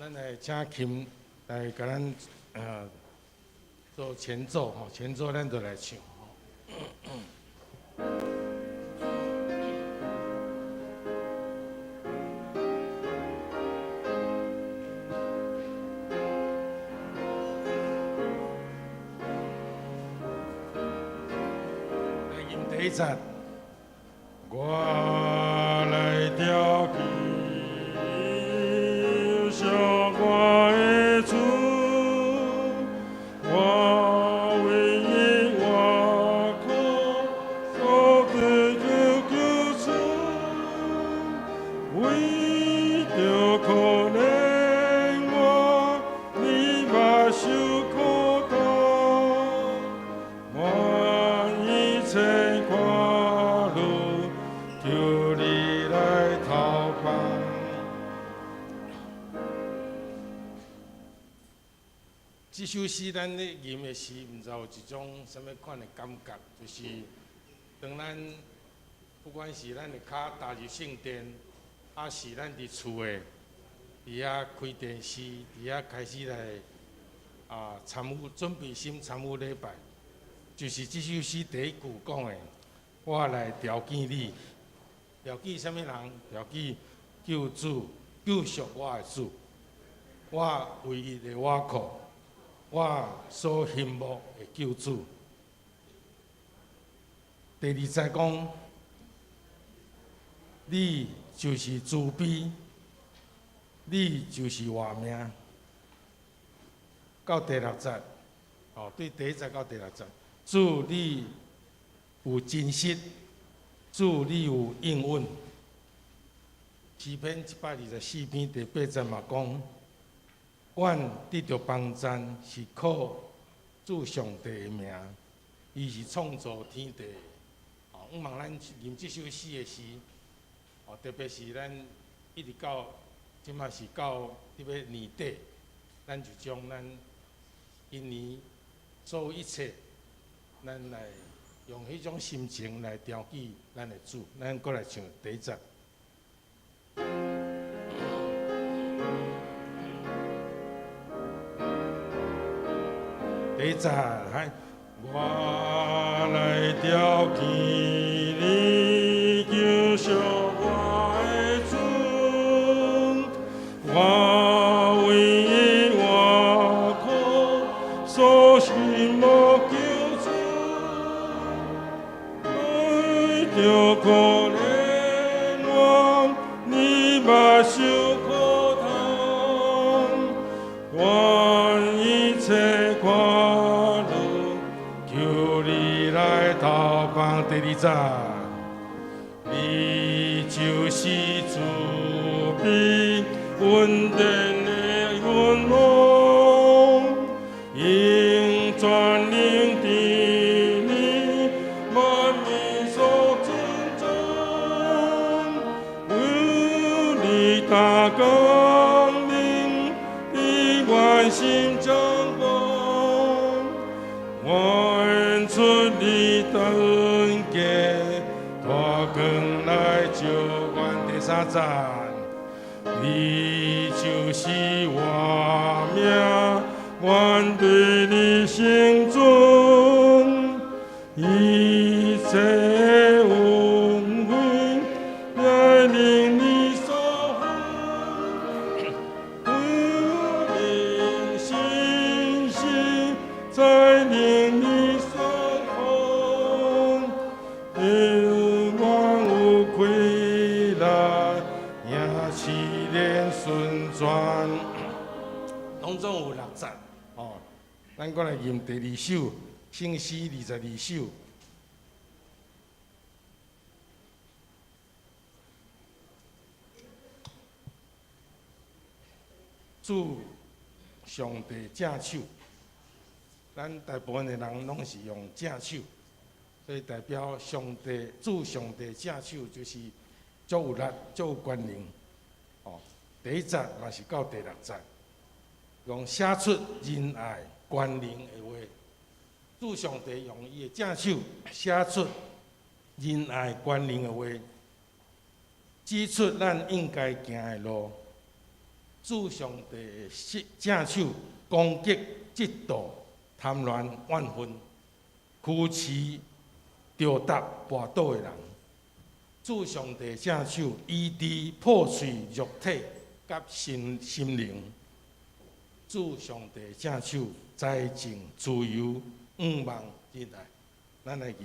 咱來請琴來共咱做前奏吼，前奏咱就來唱吼。來吟第一節，我來調求上我的主，我唯一倚靠，所得的救主，為著可憐我，你目受苦痛，我一切苦慮，求你來投放。這首詩咱咧吟的時，毋知有一種啥物款的感覺，就是當咱不管是咱的跤踏入聖殿，抑是咱佇厝的，佇遐開電視，佇遐開始來參與準備心參與禮拜，就是這首詩第一句講的，我來調見你，調見啥物人？調見救主，救贖我的主，我唯一的倚靠，我所欣慕的救主。第二節講，你就是慈悲，你就是活命。到第六節，哦，對第一節到第六節，主你有真實，主你有應允。詩篇124篇第八節嘛講，阮得著幫贊是靠主上帝的名，伊是創造天地。哦，我望咱吟這首詩的時，哦，特別是咱一直到這馬是到佇欲年底，咱就將咱今年所有一切，咱來用彼種心情來調記咱的主。咱閣來唱第一節。第一節，來，我來調見你，救贖我的主，我唯一倚靠，所欣慕救主，為著可憐我，你目受苦痛，願一切苦慮，求你來投放。第二節，你就是慈悲恩典的君王，用全能治理萬民所尊重，有你大降臨，佇阮心掌管，願出你恩家，大光來照阮。第三節，你就是活命，願對你成尊，一切恩惠來臨你所賜，有靈信心在靈裡所奉，永有氣力，贏試煉順轉。攏總有六節，哦，咱閣來吟第二首聖詩22首。主上帝正手，咱大部分的人攏是用正手，所以代表上帝主上帝正手就是足有力、足有權能。哦，第一節嘛是到第六節，用寫出仁愛、權能的話。主上帝用伊的正手寫出仁愛、權能的話，指出咱應該行的路。主上帝的正手攻擊、嫉妒、貪婪、怨恨、扶持、著踏、跋倒的人。主上帝正手醫治破碎肉體佮心靈。主上帝正手財政自由願望進來，咱來吟。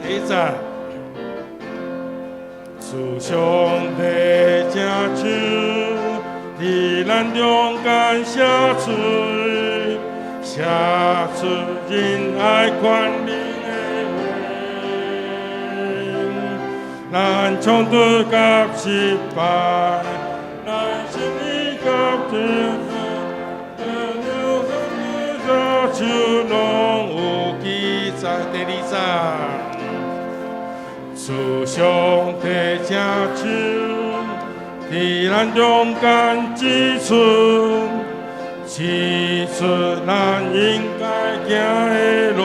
第一節，主上帝正手，佇咱中間寫出，寫出仁愛寬仁的話，咱衝突佮失敗，咱勝利佮天正手攏有記載。第二節。主上帝正手，佇咱中間指出，指出咱應該行的路。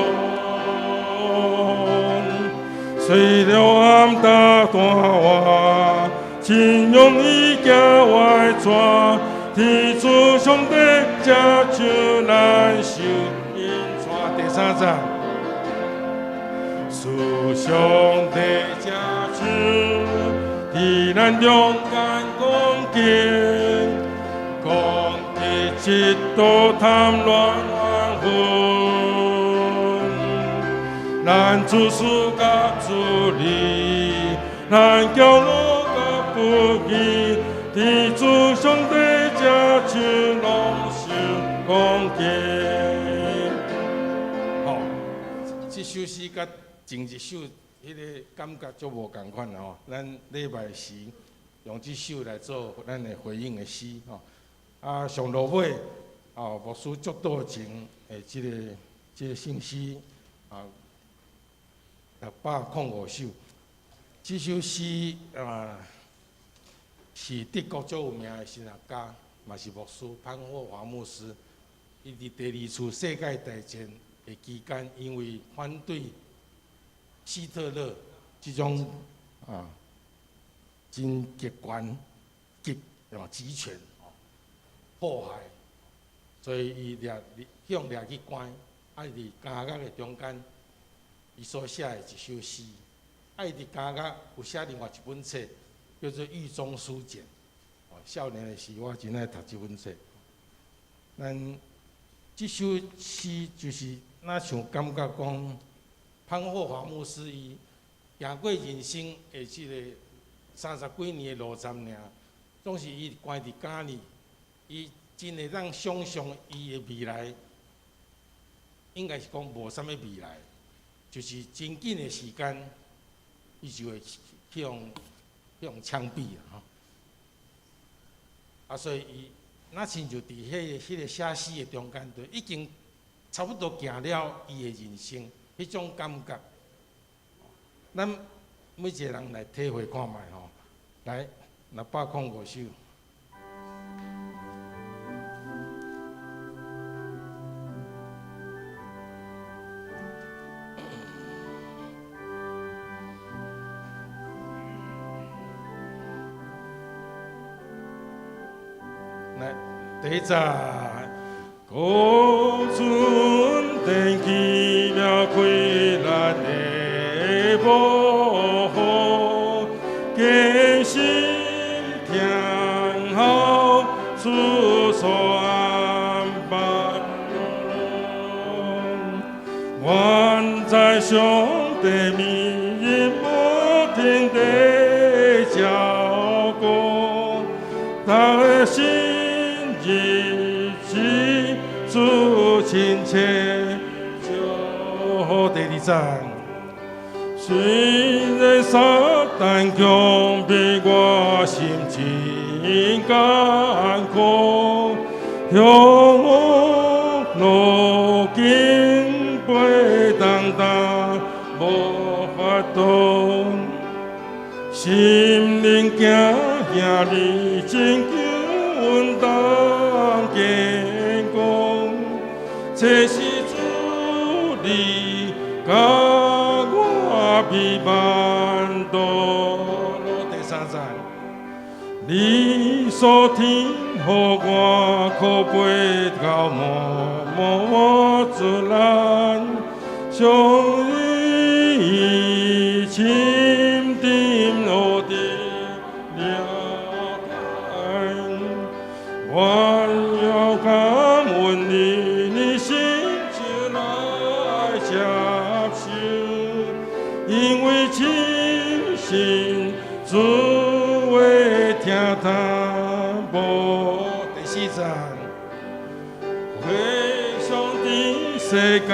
雖然暗搭大活，真容易行歪轉。天主上帝正手，咱受引帶。第三節。主上帝正手，佇咱中間攻擊，攻擊嫉妒貪婪怨恨。咱自私佮自利，咱驕傲佮不義，天主上帝正手攏受攻擊。吼，這首詩佮前一首彼个感覺足無仝款吼。咱禮拜時用這首來做咱的回應的詩吼。啊，上落尾哦，牧師祝禱前的這個聖詩啊，605首。這首詩啊，是德國足有名的神學家，嘛是牧師潘霍華牧師。伊佇第二次世界大戰的期間，因為反對希特勒這種啊真極權極啊極權迫害，所以伊掠去予掠去關，啊，佇監獄的中間，伊所寫的一首詩。啊，伊佇監獄有寫另外一本冊，叫做《獄中書簡》。哦，少年的時我真愛讀這本冊。咱這首詩就是若像感覺講，潘霍華牧師伊行過人生的這個三十幾年的路程爾，總是伊關佇監裡，伊真會當想像伊的未來，應該是講無啥物未來，就是真緊的時間，伊就會去予槍斃啊！吼，啊，所以伊若親像佇彼個寫詩的中間，就已經差不多行了伊的人生彼種感覺。咱每一個人來體會看覓吼，來605首。來，第一節，高尊殿奇妙開咱的保護，堅心聽候主所安排。願在上帝面不停地照顧，他的心日子主親切祝福。第二節，雖然撒旦強迫我心真艱苦，向我路徑背擔擔無法度，心靈驚嚇你真求穩當堅固，親這是主你共我彼萬道路。第三節，你所天予我可飛到無無阻攔，上伊親臨我的了解，我要感恩你，你心就來接受，因為深信主會聽他無。第四節，回想的世界，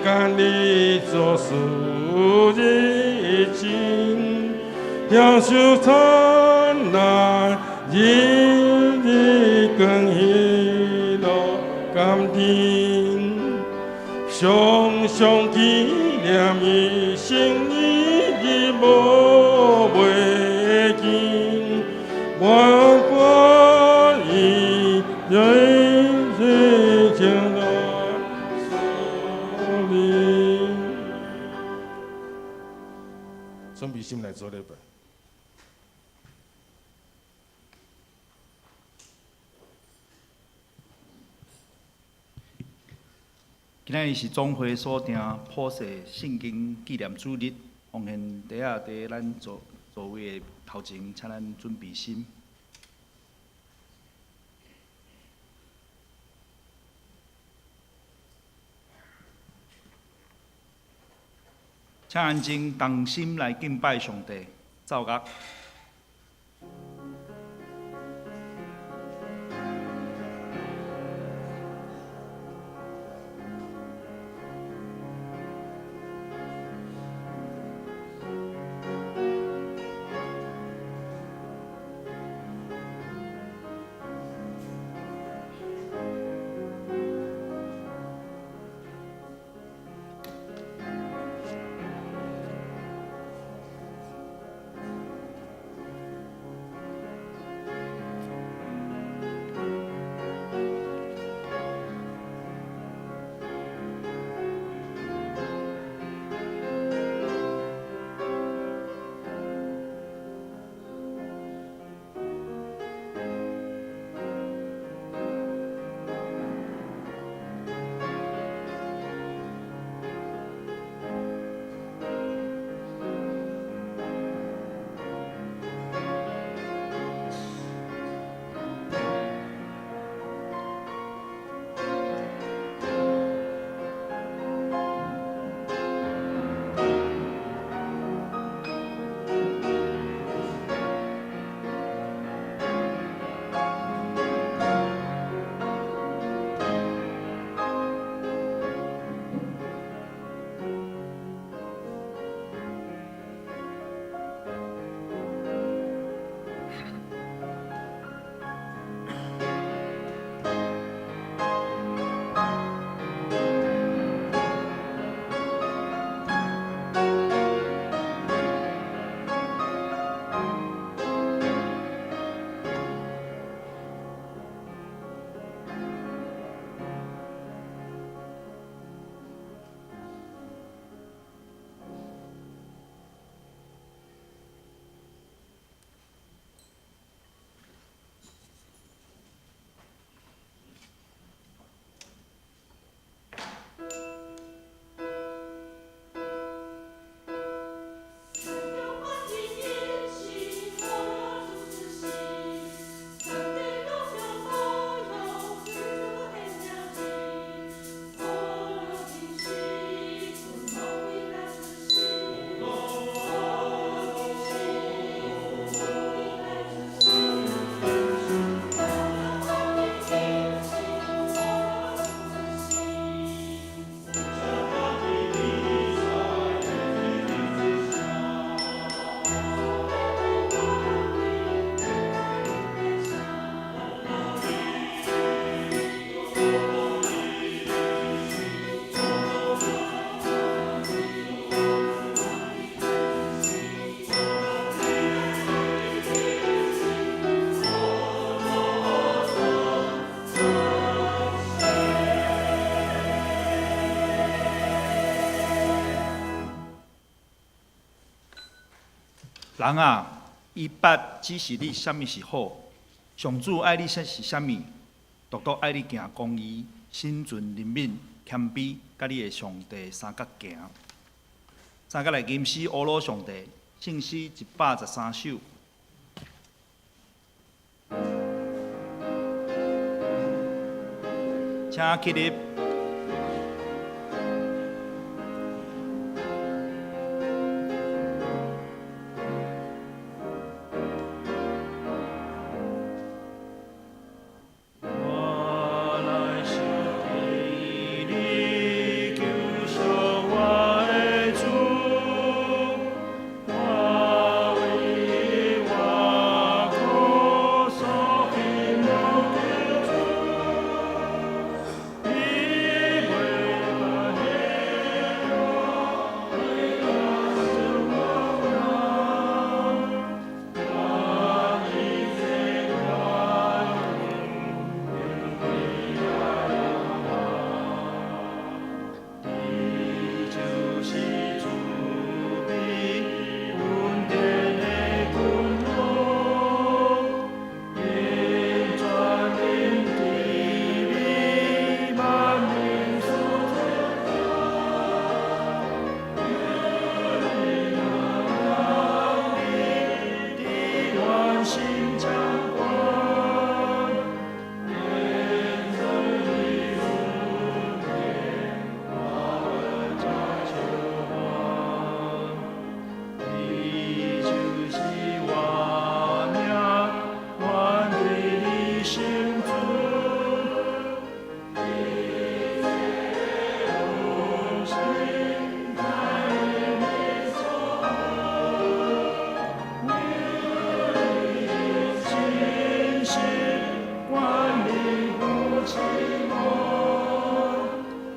共你做事日情，享受燦爛，日日更喜樂甘甜，常常紀念伊生日日無袂盡，我歡喜人生情來屬靈。準備心來做禮拜。今仔日是總會所定普世聖經紀念主日，奉獻袋仔佇咱座座位的頭前，請咱準備心。請安靜，同心來敬拜上帝，奏樂。人啊，伊捌指示你啥物是好，上主愛你說是啥物，獨獨愛你行公義、心存憐憫、謙卑，佮你的上帝相佮行。相佮來吟詩呵咾上帝，聖詩113首。請起立。我來相記你，救贖我的主，我為我苦所希望的主，你袂把黑我，為我生我我一切關你就是慈悲恩典的君王，永全能治理萬民所伫萬心掌管，願做你恩典，我才笑歡。你就是我命，願對你成全。一切有心在你所真實管理不期望，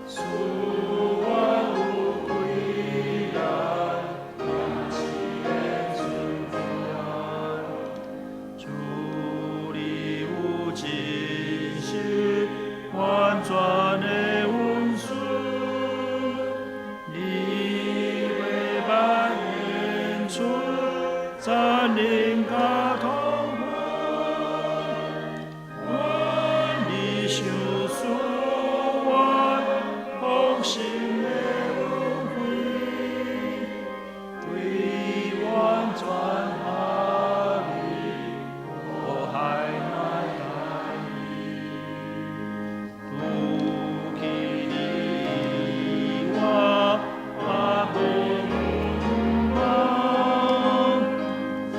賜萬有歸咱，也是緣存在。主你有真實完全的恩賜，你袂捌演出殘忍佮痛苦，願你賞賜阮豐盛的恩惠，對完全合你，苦海難帶除去你以外，我無望。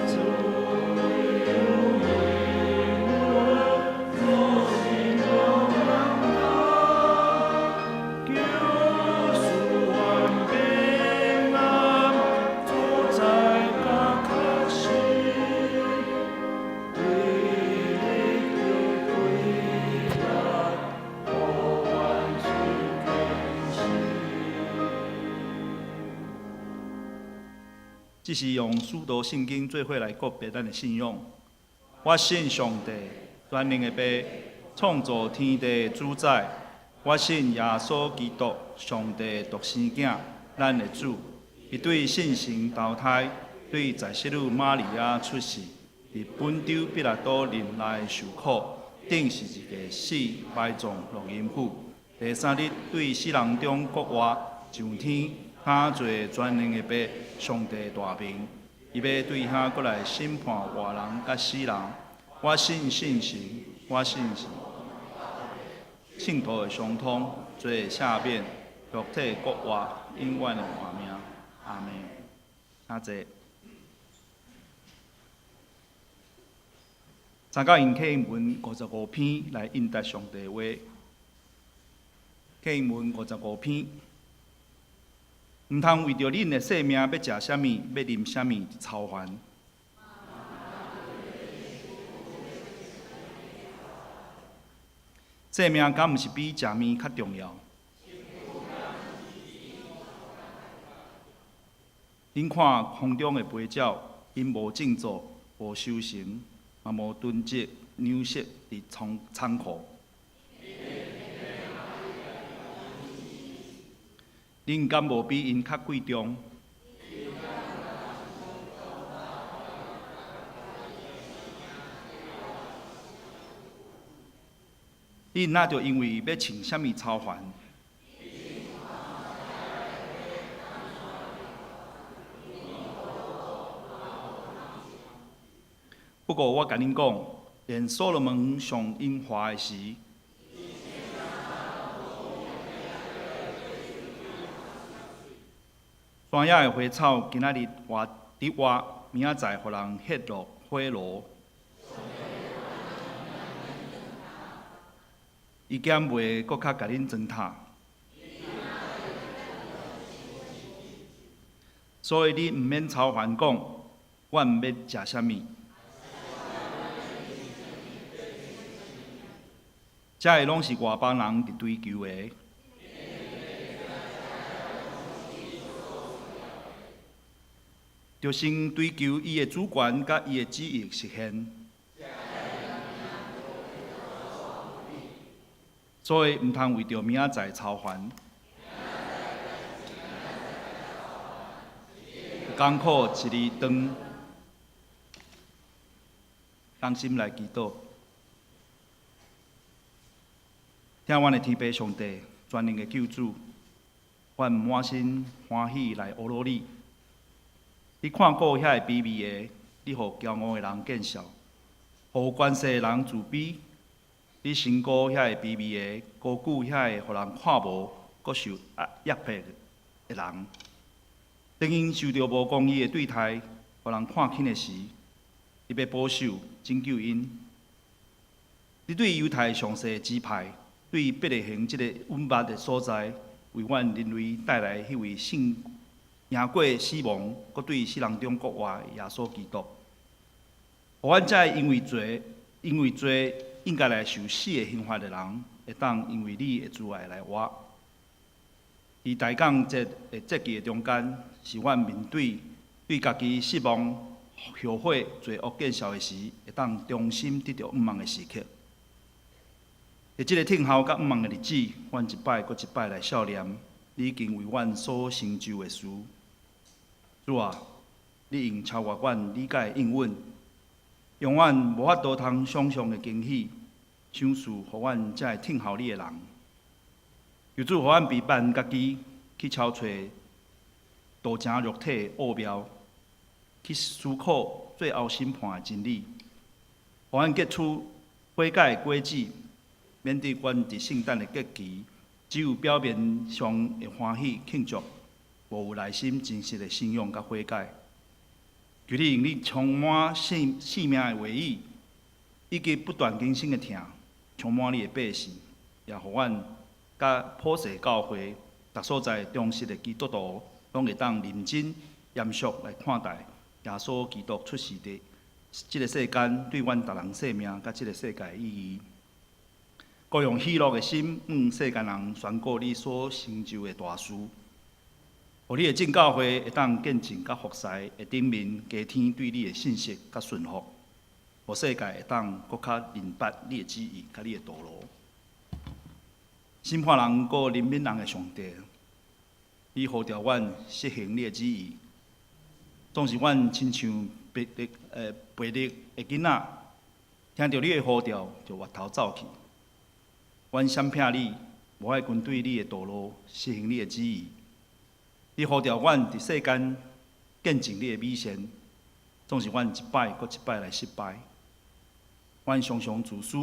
主有應允，做心中人求賜阮平安，主宰佮確信，對你得歸來，予阮出堅實。這是用使徒聖經做伙來告別咱的信仰。我信上帝，全能的父，創造天地的主宰。我信耶穌基督，上帝獨生囝，咱的主。伊對聖神投胎，對在聖女瑪利亞出世，佇本丟彼拉多任內受苦，釘十字架死，埋葬落陰府。第三日對死人中復活，上天，駕坐全能的父，上帝大明。伊欲對遐閣來審判活人佮死人。我信聖神，我信聖徒的相通，罪的赦免，肉體復活，永遠的活命。阿們。請坐。參考用課英文55篇來應答上帝話。課英文55篇，毋通為著恁的性命欲食啥物，欲啉啥物操煩。性命敢毋是比食物較重要？恁看空中的飛鳥，𪜶無種作，無收成，嘛無囤積糧食佇倉倉庫。恁敢無比𪜶較貴重？恁若著因為欲穿啥物操煩？不過我共恁講，連所羅門上榮華的時，山野的花草今仔日活佇活，明仔載予人歇落火爐。伊敢袂閣較共恁裝塔？所以你毋免操煩講，阮欲食啥物？這个攏是外邦人佇追求的。著先追求伊的主權佮伊的旨意實現。所以毋通為著明仔載操煩。艱苦一日長，同心來祈禱。疼阮的天父上帝，全能的救主，阮滿心歡喜來呵咾你。你看顧遐个卑微的，你予驕傲的人見笑，予有權勢的人自卑。你升高遐个卑微的，高舉遐个予人看無、閣受壓迫的人。當𪜶受著無公義的對待，予人看輕的時，你欲保守拯救𪜶。你對猶太上細的支派，對伯利恆這个隱密的所在，為阮人類帶來彼位勝贏過死亡，閣對死人中復活的耶穌基督，予阮這个因為罪應該來受死的刑罰的人，會當因為你的慈愛來活。佇大降節的節期的中間，是阮面對對家己失望、後悔、罪惡見笑的時，會當重新得著向望的時刻。佇這个等候佮向望的日子，阮一擺閣一擺來數念你已經為阮所成就的事。主啊，你用超越阮理解的應允，用阮無法度通想像的驚喜，賞賜予阮這个等候你的人。求主予阮避免家己去抄揣道成肉體的奧妙，去思考最後審判的真理，予阮結出悔改的果子，免得阮佇聖誕的節期，只有表面上的歡喜慶祝，無有內心真實的信仰佮悔改。求你用你充滿生命的話語，以及不斷更新的疼，充滿你的百姓，也予阮佮普世教會，逐所在忠實的基督徒，攏會當認真嚴肅來看待耶穌基督出世佇這个世間，對阮逐人生命佮這个世界的意義。閣用喜樂的心，向世間人宣告你所成就的大事，予你的眾教會會當見證佮服侍的頂面加添對你的信實佮順服，予世界會當閣較明白你的旨意佮你的道路。審判人閣憐憫人的上帝，你呼召阮實行你的旨意，總是阮親像悖逆的囡仔，聽著你的呼召就越頭走去。阮閃避你，無愛跟隨你的道路，實行你的旨意。你呼召阮佇世間見證你的美善，總是阮一擺閣一擺來失敗。阮常常自私，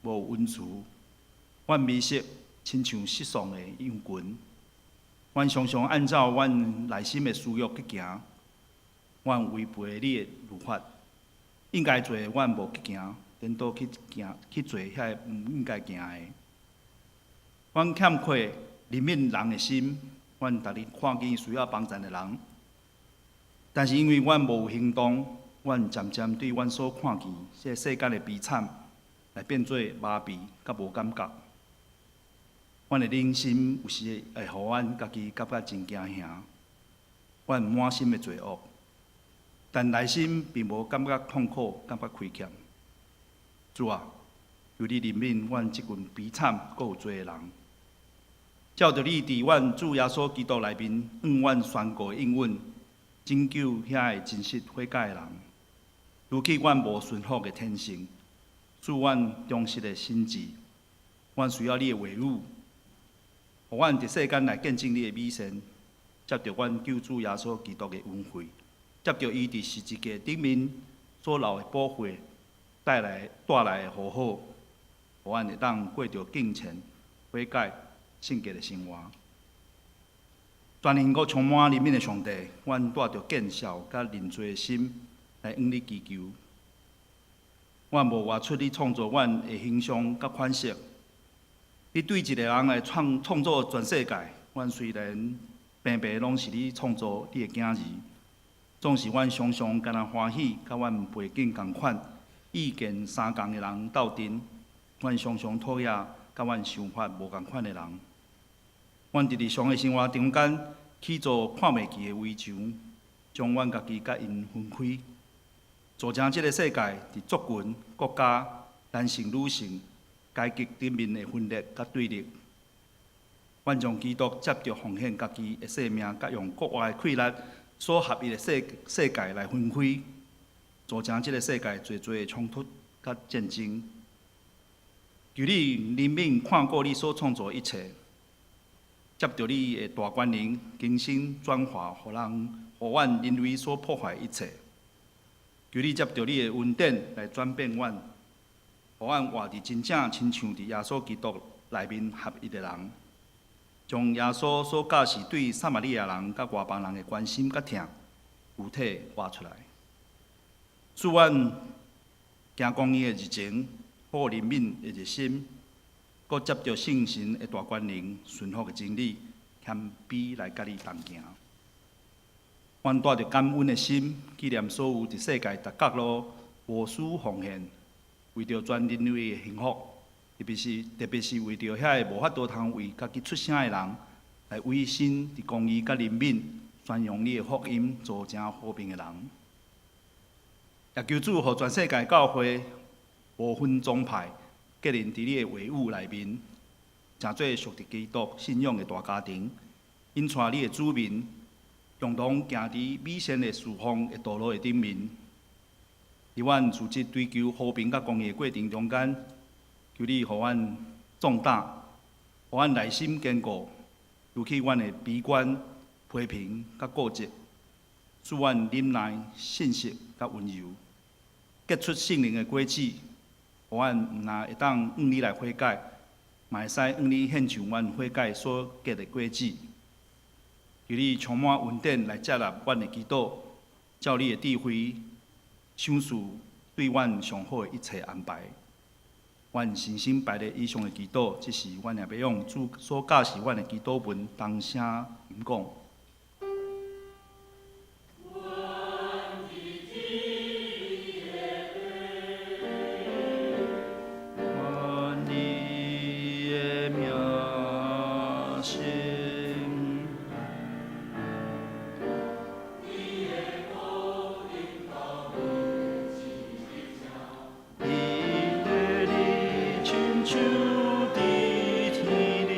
無恩慈。阮迷失，親像失喪的羊群。阮常常按照阮內心的私欲去行，阮違背你的律法。應該做的阮無去行，顛倒去行去做遐个毋應該行的。阮欠缺憐憫人的心，阮逐日看見需要幫贊的人，但是因為阮無行動，阮漸漸對阮所看見這个世間的悲慘，來變做麻痹佮無感覺。阮的忍心有時會予阮家己感覺真驚嚇，阮滿心的罪惡，但內心並無感覺痛苦，感覺虧欠。主啊，求你憐憫阮這群悲慘閣有罪的人。照著你佇阮主耶穌基督內面向阮宣告的應允，拯救遐個真實悔改的人，除去阮無順服的天性，賜阮忠實的心志，阮需要你的話語，予阮佇世間來見證你的美善，藉著阮救主耶穌基督的恩惠，藉著伊佇十字架頂面所流的寶血帶來的和好，予阮會當過著敬虔、悔改、聖潔的生活。全能閣充滿憐憫的上帝，阮帶著見笑佮認罪的心來向你祈求。阮無活出你創造阮的形象佮款式。你對一个人來創造全世界，阮雖然平白攏是你創造你的囝兒，總是阮常常敢若歡喜，佮阮背景仝款、意見相仝的人鬥陣。阮常常討厭佮阮想法無仝款的人。阮佇日常的生活中間，起做看袂見的圍牆，將阮家己佮𪜶分開，造成這个世界佇族群、國家、男性、女性、階級頂面的分裂佮對立。阮將基督藉著奉獻家己的生命，佮用國外的氣力所合一的世界來分開，造成這个世界濟濟的衝突佮戰爭。求你憐憫看顧你所創造的一切，藉著你的大權能更新轉化，予阮人類所破壞一切。求你藉著你的恩典來轉變阮，予阮活佇真正親像佇耶穌基督內面合一的人，將耶穌所教示對撒瑪利亞人佮外邦人的關心佮疼，具體活出來。賜阮行公義的熱情，好憐憫的熱心，閣藉著聖神的大權能，順服的真理，謙卑來佮你同行。阮帶著感恩的心，紀念所有佇世界逐角落無私奉獻，為著全人類的幸福，特別是為著遐个無法度通為家己出聲的人，來委身佇公義佮憐憫，宣揚你的福音，造成和平的人。也求主予全世界教會無分宗派，結連佇你的話語內面，成做屬佇基督信仰的大家庭，引帶你的子民，共同行佇美善的事奉的道路的頂面。佇阮組織追求和平佮公義的過程中間，求你予阮壯膽，予阮內心堅固，除去阮的悲觀、批評佮固執，賜阮忍耐、信實佮溫柔，結出聖靈的果子，予阮毋但會當向你來悔改，嘛會使向你獻上阮悔改所結的果子。求你充滿恩典來接納阮的祈禱，照你的智慧，賞賜對阮上好的一切安排。阮誠心排列以上的祈禱，這是阮也欲用主所教示阮的祈禱文同聲吟講。願你的名聖。伊的你親像佇天頂。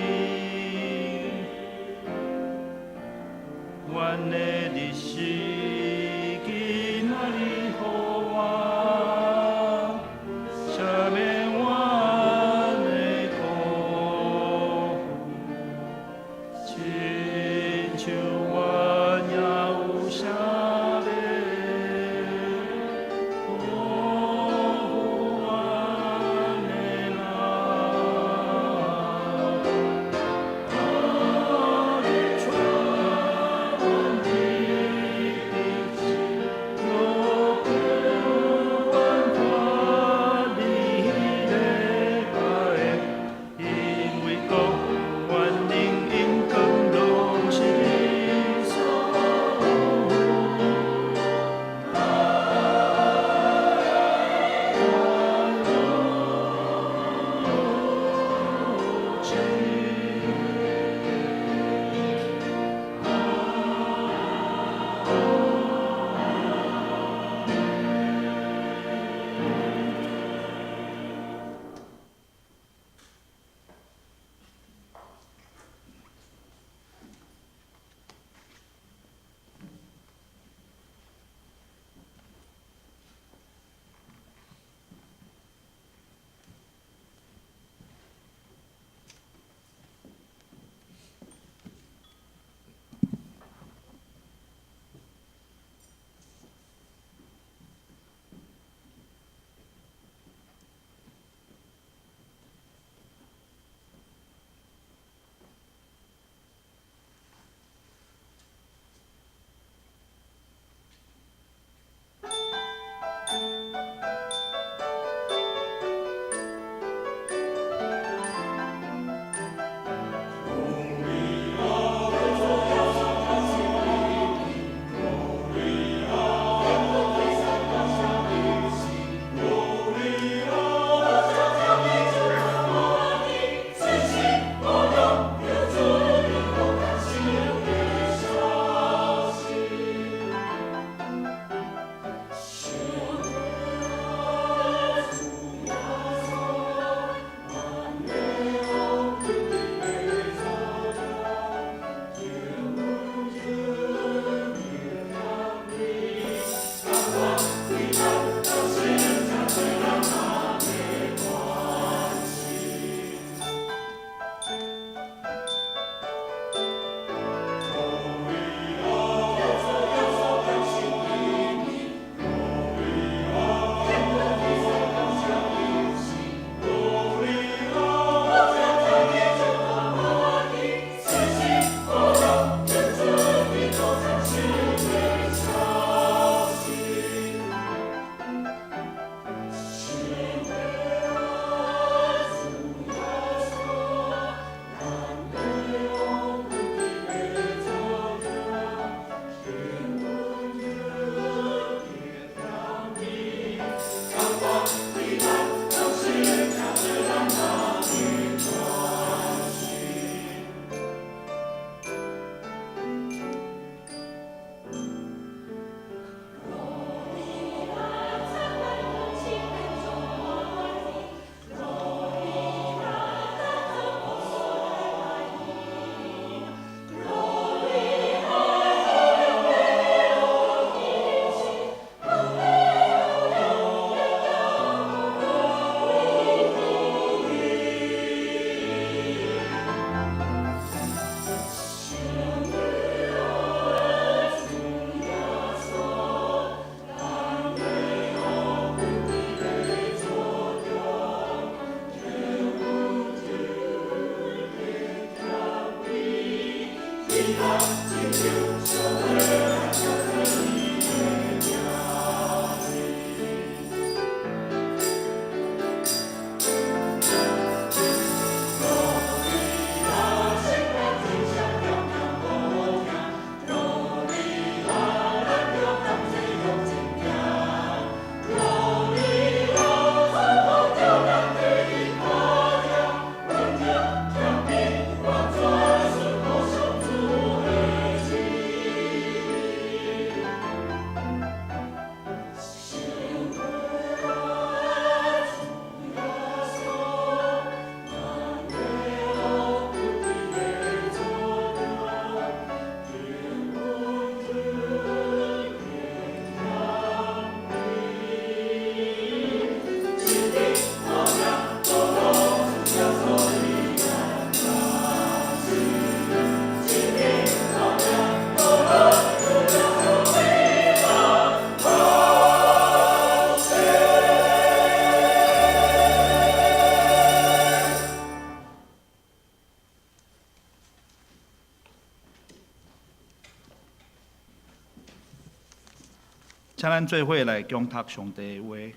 請咱做伙來恭讀上帝的話，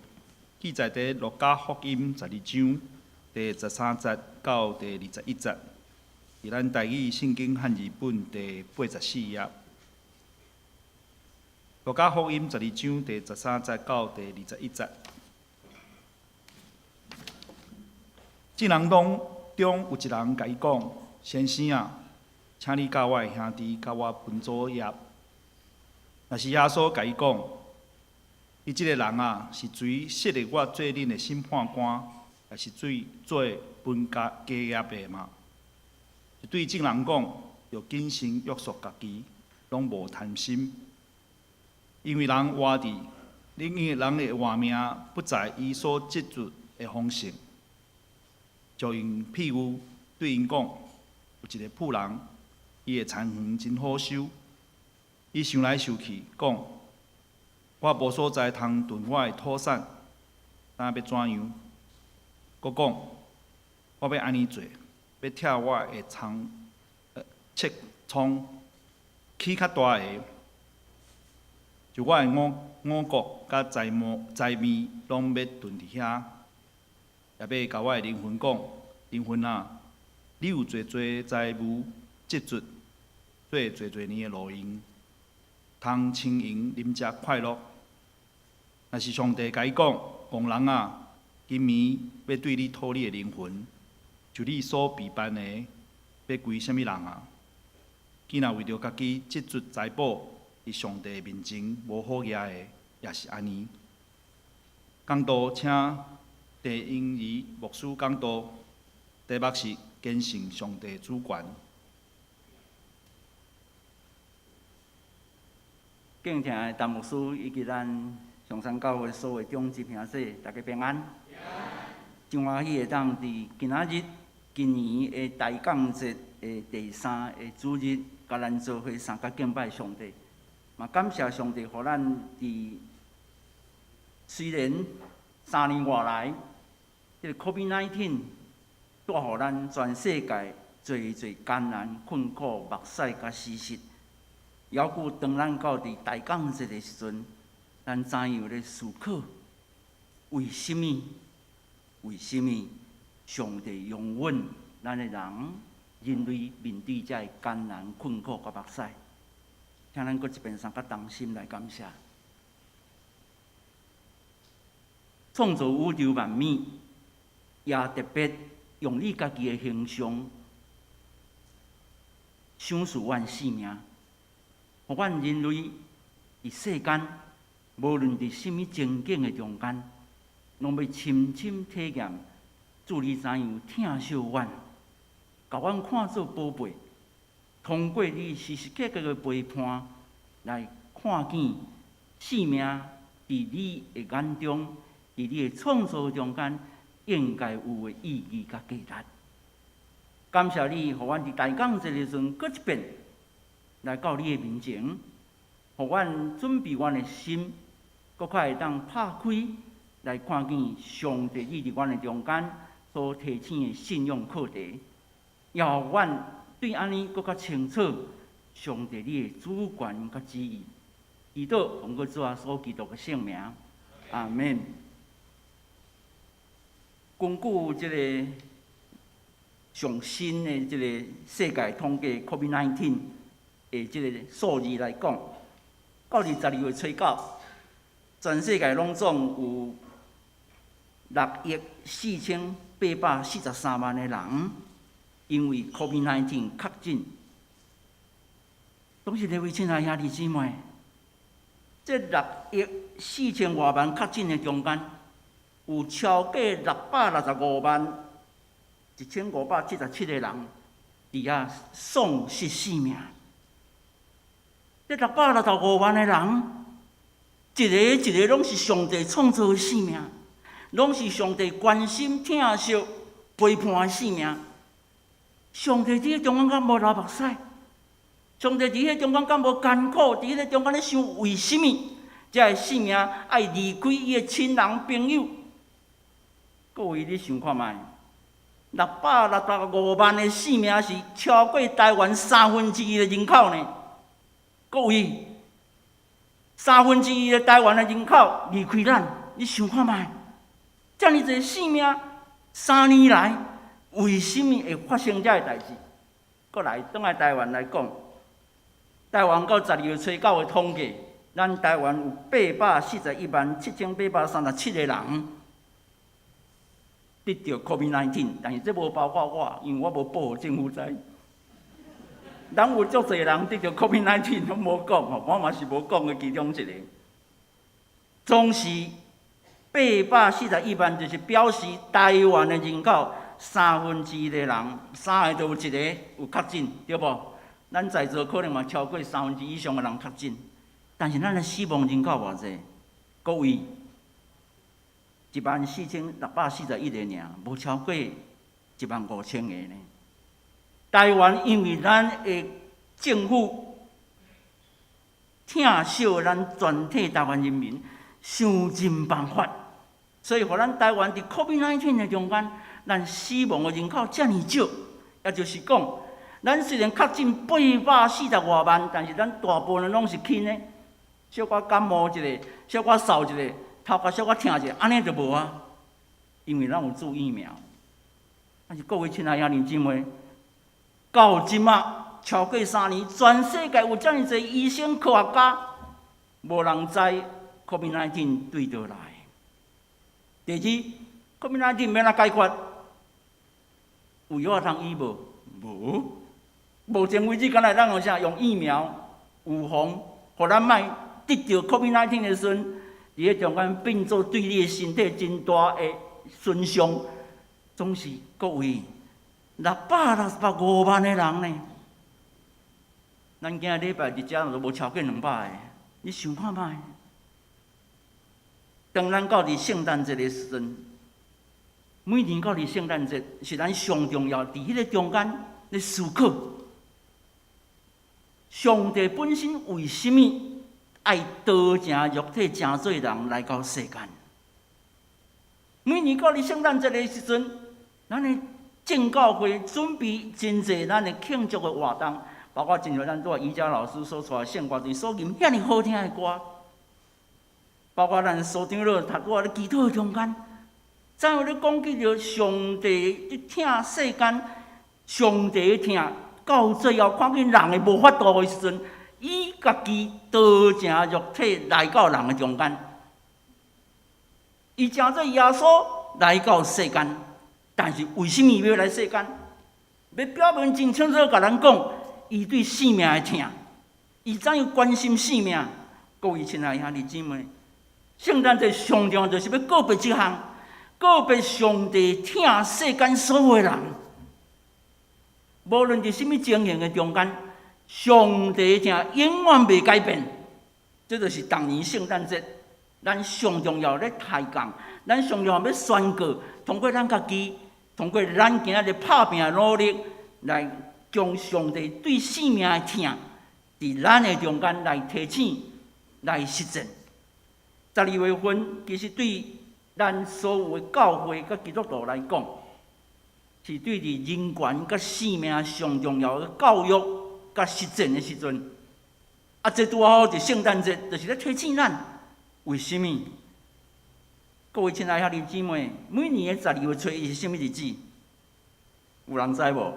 記載佇路加福音十二章第十三節到第二十一節，佇咱台語聖經漢字本第八十四頁。路加福音十二章第十三節到第二十一節。眾人當中有一人共伊講：先生啊，請你教我的兄弟共我分祖業。若是耶穌共伊講：你這个人啊，是誰設立我做恁的審判官，抑是做分家家業的嗎？就對眾人講，著謹慎約束家己，攏無貪心，因為人活佇，因為人的活命不在伊所積聚的豐盛。就用譬喻對𪜶講，有一个富人，伊的田園真好收，伊想來想去，講：我無所在通囤我的土產，那欲怎樣？閣講：我欲按呢做，欲拆我的倉，切倉，起較大个，就我的五穀佮財物攏欲囤佇遐，也欲共我的靈魂講：靈魂啊，你有濟濟財物積聚，做濟濟年的路用，通輕盈啉食快樂。若是上帝共伊講：戇人啊，今暝欲對你討你的靈魂，就你所備辦的，欲歸啥物人啊？囝若為著家己積聚財寶，佇上帝面前無好額的，也是按呢。講道請鄭英儀牧師講道，題目是堅信上帝主權。敬聽的陳牧師以及咱松山教會所有長執兄弟，大家平安。真歡喜會當佇今仔日今年的大降節的第三个主日，共咱做伙相佮敬拜上帝。嘛感謝上帝，予咱佇雖然三年外來，這个 COVID-19 帶予咱全世界濟濟艱難困苦、目屎佮死實。猶閣當咱到佇大降節的時陣，咱怎樣咧思考？為啥物？為啥物上帝容允咱的人人類面對這个艱難困苦佮目屎？請咱閣一遍相佮同心來感謝。創造宇宙萬物，也特別用你家己的形象賞賜阮性命，予阮人類佇世間，無論佇啥物情景的中間，攏欲深深體驗主你怎樣疼惜阮，共阮看做寶貝，通過你時時刻刻的陪伴，來看見生命佇你的眼中，佇你的創造中間應該有的意義佮價值。感謝你，予阮佇大降節的時陣，閣一遍來到你的面前，予阮準備阮的心，閣較會當拍開來看見上帝你佇阮的中間所提醒的信仰課題，也予阮對按呢閣較清楚，上帝你的主權佮旨意。祈禱奉靠主耶穌基督的聖名，阿門。根據這个上新的這个世界統計 COVID-19 的這个數字來講，到佇12月初9，全世界攏總有6億4843萬個人因為 COVID-19 確診。總是這位親愛兄弟姊妹，這6億4千外萬確診的中間，有超過665萬1577個人佇遐喪失性命。這665萬個人，一个一个攏是上帝創造的性命，攏是上帝關心、疼惜、陪伴的性命。上帝佇彼中間敢無流目屎？上帝佇彼中間敢無艱苦？佇彼中間咧想為啥物？這个性命愛離開伊的親人朋友？各位，你想看覓？665萬的性命是超過台灣三分之一的人口呢？各位，三分之一的台灣的人口離開咱，你想看覓？遮爾濟性命，3年來，為啥物會發生這个代誌？閣來，轉來台灣來講，台灣到12月初9的統計，咱台灣有841萬7837個人得著 COVID-19，但是這無包括我，因為我無報予政府知。咱有足濟人得著 COVID-19 攏無講吼，我嘛是無講的其中一個。總是841萬，就是表示台灣的人口三分之一的人，三個就有一個有確診，對無？咱在座可能嘛超過三分之一以上的人確診，但是咱的死亡人口偌濟？各位，14,641個爾，無超過1萬5千個呢。台灣因為咱的政府疼惜咱全體台灣人民，想盡辦法，所以予咱台灣佇 COVID-19 的中間，咱死亡的人口遮爾少，也就是講，咱雖然確診840外萬，但是咱大部分攏是輕的，小可感冒一下，小可嗽一下，頭殼小可疼一下，按呢就無啊。因為咱有注疫苗。但是各位親愛兄弟姊妹，到這馬超過3年，全世界有遮爾濟醫生科學家，無人知 COVID-19 對佗來。第二，COVID-19 欲按怎解決？有藥通醫無？無。目前為止，敢若咱用啥？用疫苗預防，予咱莫得著 COVID-19 的時陣，佇咧中間變做對你的身體真大的損傷。總是各位665萬個人呢，咱今禮拜佇遮都無超過200個，你想看覓？當咱到佇聖誕節的時陣，每年到佇聖誕節是咱上重要，佇彼个中間咧思考，上帝本身為啥物愛道成肉體成做人來到世間？每年到佇聖誕節的時陣，咱的正教會準備真濟咱的慶祝的活動，包括親像咱拄仔瑜伽老師所帶聖歌隊所吟遐爾好聽的歌，包括咱蘇長老頭拄仔咧祈禱的中間，怎樣咧講起著上帝咧疼世間，上帝的疼到最後看見人的無法度的時陣，伊家己道成肉體來到人的中間，伊成做耶穌來到世間，但是為啥物欲來世間？欲表明真清楚，共咱講，伊對生命的疼，伊怎樣關心生命？各位親愛兄弟姊妹，聖誕節上重要就是欲告別這項，告別上帝疼世間所有的人，無論佇啥物情形的中間，上帝的疼永遠袂改變。這就是逐年聖誕節，咱上重要咧抬槓，咱上重要欲宣告，通過咱家己，通過咱今仔日拍拚努力，來將上帝對生命的疼，佇咱的中間來提醒、來實踐。12月份其實對咱所有的教會佮基督徒來講，是對佇人權佮生命上重要的教育。佮實踐的時陣，啊，這拄好佇聖誕節，就是咧提醒咱，為啥物？各位親愛兄弟姊妹，每年的十二月初一是啥物日子？有人知無？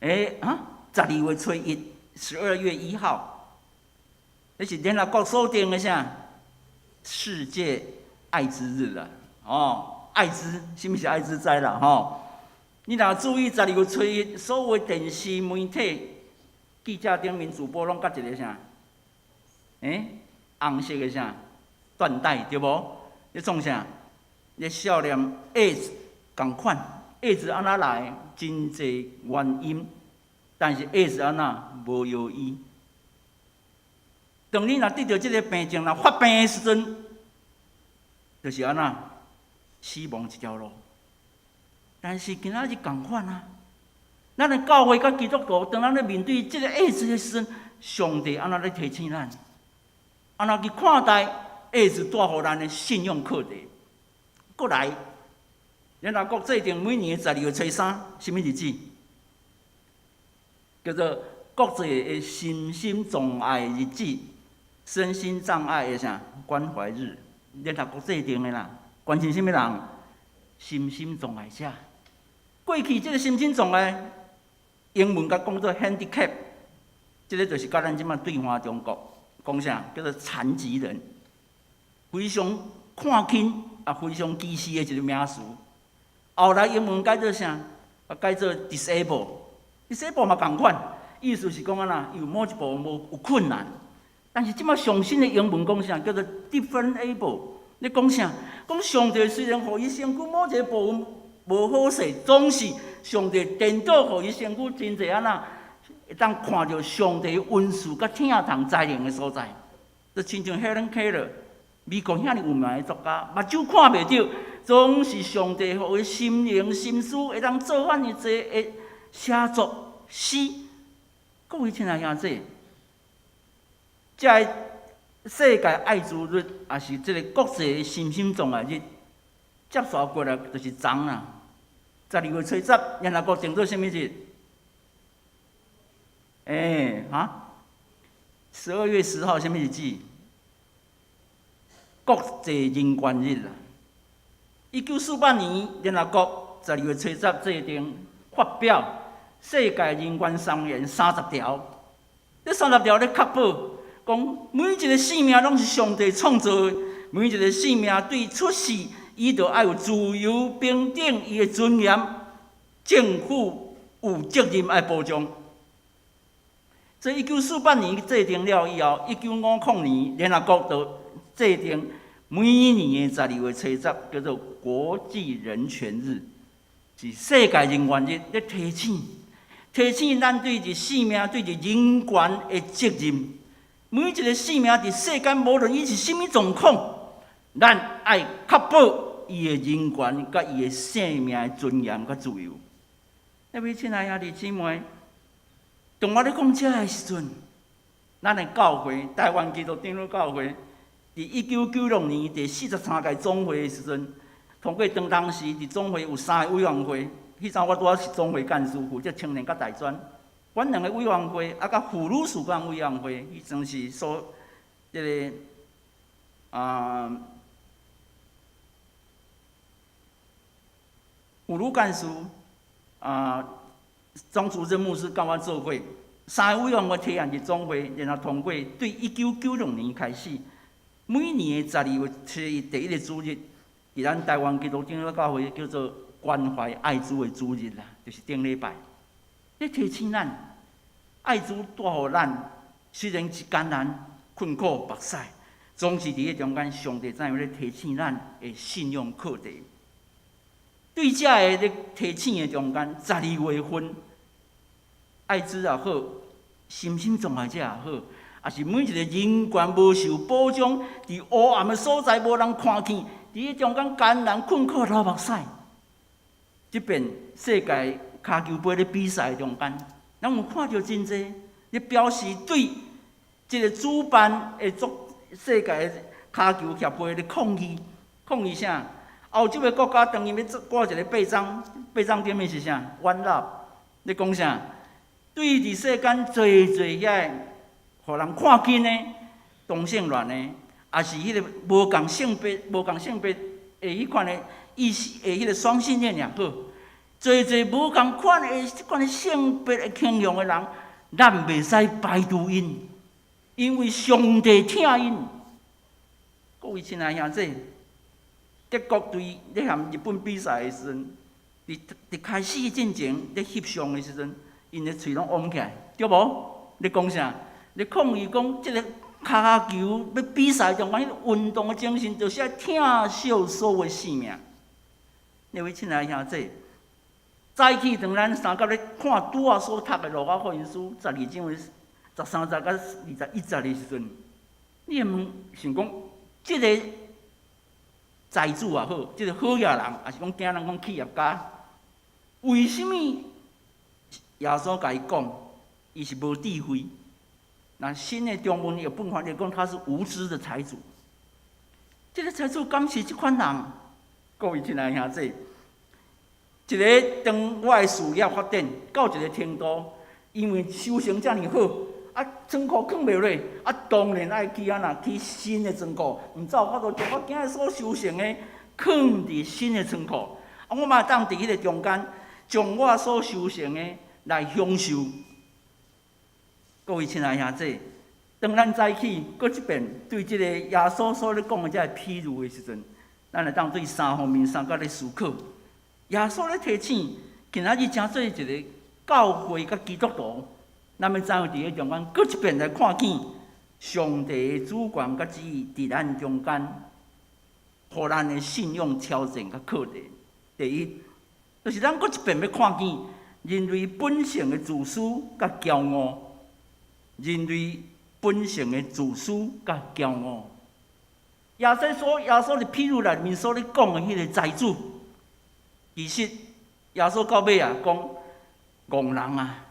欸，啊，十二月初一，12月1號，這是聯合國所定的啥？世界艾滋日啦！哦，艾滋，啥物是艾滋知啦？吼！你若注意十二月初一，所有電視媒體、記者頂面主播攏佮一个啥？欸，紅色的啥？緞帶對無？咧創啥？咧少年 AIDS 仝款，AIDS 按怎來？真濟原因，但是 AIDS 按怎無藥醫？當你若得著這个病症，若發病的時陣，就是按怎死亡一條路。但是今仔日仝款啊！咱的教會佮基督徒，當咱咧面對這个 AIDS 的時陣，上帝按怎咧提醒咱？按怎去看待 AIDS 帶予咱的信仰課題？閣來，聯合國制定每年十二月初三，啥物日子？叫做國際的身心障礙日子，身心障礙的啥關懷日？聯合國制定的啦，關心啥物人？身心障礙者。過去這个身心障礙，英文共講做 handicap，這个就是佮咱這馬對話中國講啥，叫做殘疾人，非常看輕啊，非常歧視的一个名詞。後來英文改做啥？啊，改做 disable，disable 嘛仝款，意思是講按怎，有某一部分無有困難。但是這馬上新的英文講啥？叫做 different able。咧講啥？講上帝雖然予伊身軀某一个部分無好勢，總是上帝顛倒予伊身軀真濟按怎，會當看著上帝恩賜佮疼痛才能的所在。就親像 Helen Keller，美國遐爾有名的作家，目睭看袂著，總是上帝予伊心靈心思會當做遐爾濟的寫作詩。各位親愛兄弟，這个世界艾滋日，也是這个國際身心障礙日，接續過來就是昨啦。十二月初十，聯合國定做啥物日？欸，哈？12月10號啥物日子？國際人權日啦。1948年，聯合國十二月初十制定發表《世界人權宣言》三十條。這三十條咧確保，講每一个生命攏是上帝創造的，每一个生命對出世，伊就愛有自由、平等、伊的尊嚴，政府有責任愛保障。這1948年制定了以後，1950年聯合國就制定每年的十二月初十叫做國際人權日，是世界人權日，咧提醒提醒咱對著生命、對著人權的責任。每一个生命佇世間，無論伊是啥物狀況，咱愛確保伊的人權、佮伊的生命的尊嚴佮自由。各位親愛兄弟姊妹，當我咧講這个時陣，咱的教會台灣基督長老教會，佇1996年第43屆總會的時陣，通過當當時佇總會有三个委員會，彼陣我拄仔是總會幹事，負責青年佮大專。阮兩个委員會，啊，佮婦女事工委員會，彼陣是所這个啊，婦女幹事啊，張主任牧師佮阮做伙，三个委員會提案佇總會，然後通過，對1996年開始，每年的十二月初一第一个主日，佇咱台灣基督長老教會叫做關懷艾滋的主日啦，就是頂禮拜。咧提醒咱，艾滋帶予咱，雖然是艱難、困苦、目屎，總是佇彼中間，上帝怎樣咧提醒咱的信仰課題。對這个咧提醒的中間，十二月份，艾滋也好，身心障礙者也好，也是每一個人權無受保障，佇黑暗的所在無人看見，佇彼中間艱難困苦流目屎。這遍世界跤球杯咧比賽中間，咱有看著真濟，咧表示對這个主辦的足世界跤球協會咧抗議，抗議啥？歐洲的國家當𪜶欲掛一个臂章，臂章頂面是啥？One Love，咧講啥？對佇世間濟濟遐個，予人看輕的同性戀的，抑是彼个無仝性別、無仝性別的彼款的意思的彼个雙性戀也好，濟濟無仝款的這款的性別的傾向的人，咱袂使排除𪜶，因為上帝疼𪜶。各位親愛兄弟，德國隊咧和日本比賽的時陣，佇開始進前咧翕相的時陣，𪜶的喙攏翕起來，對無？咧講啥？咧抗議講，這个跤球欲比賽中間，彼个運動的精神，就是愛疼惜所有的性命。各位親愛兄弟，早起當咱三甲咧看拄仔所讀的路加福音書12章的13節佮21節的時陣，你會問想講，這个財主也好，這个好額人，抑是講今咱講企業家，為啥物耶穌共伊講，伊是無智慧？那新的中文譯本翻譯講，他是無知的財主。這个財主敢是這款人？各位親愛兄弟，一个當我的事業發展到一个程度，因為收成遮爾好，啊倉庫囥袂落，啊當然愛去按怎起新的倉庫，毋才有法度將我今日所收成的囥佇新的倉庫。啊，我嘛會當佇彼个中間，將我所收成的來享受。各位親愛兄弟，當咱早起閣一遍對這个耶穌所咧講的這个譬喻的時陣，咱會當對三方面三角咧思考。耶穌咧提醒，今仔日成做一个教會佮基督徒，咱欲怎樣佇咧中間閣一遍來看見上帝的主權佮旨意佇咱中間，予咱的信仰挑戰佮課題。第一，就是咱閣一遍欲看見人類本性的自私佮驕傲。人類本性的自私佮驕傲。耶穌佇譬喻內面所咧講的彼个財主，其實耶穌到尾啊講，戇人啊，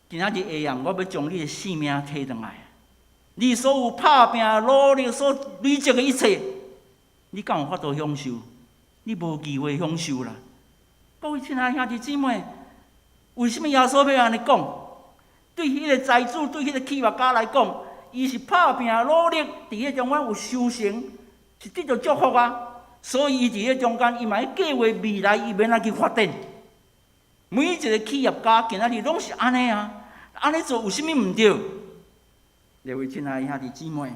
今仔日下暗我欲將你的性命提轉來。你所有拍拚努力所累積的一切，你敢有法度享受？你無機會享受啦。各位親愛兄弟姊妹，為啥物耶穌欲按呢講？對彼个財主，對彼个企業家來講，伊是拍拚努力，佇彼中間有收成，是得著祝福啊。所以伊佇彼中間，伊嘛咧計劃未來伊欲按怎去發展。每一个企業家今仔日攏是按呢啊，按呢做有啥物毋對？各位親愛兄弟姊妹，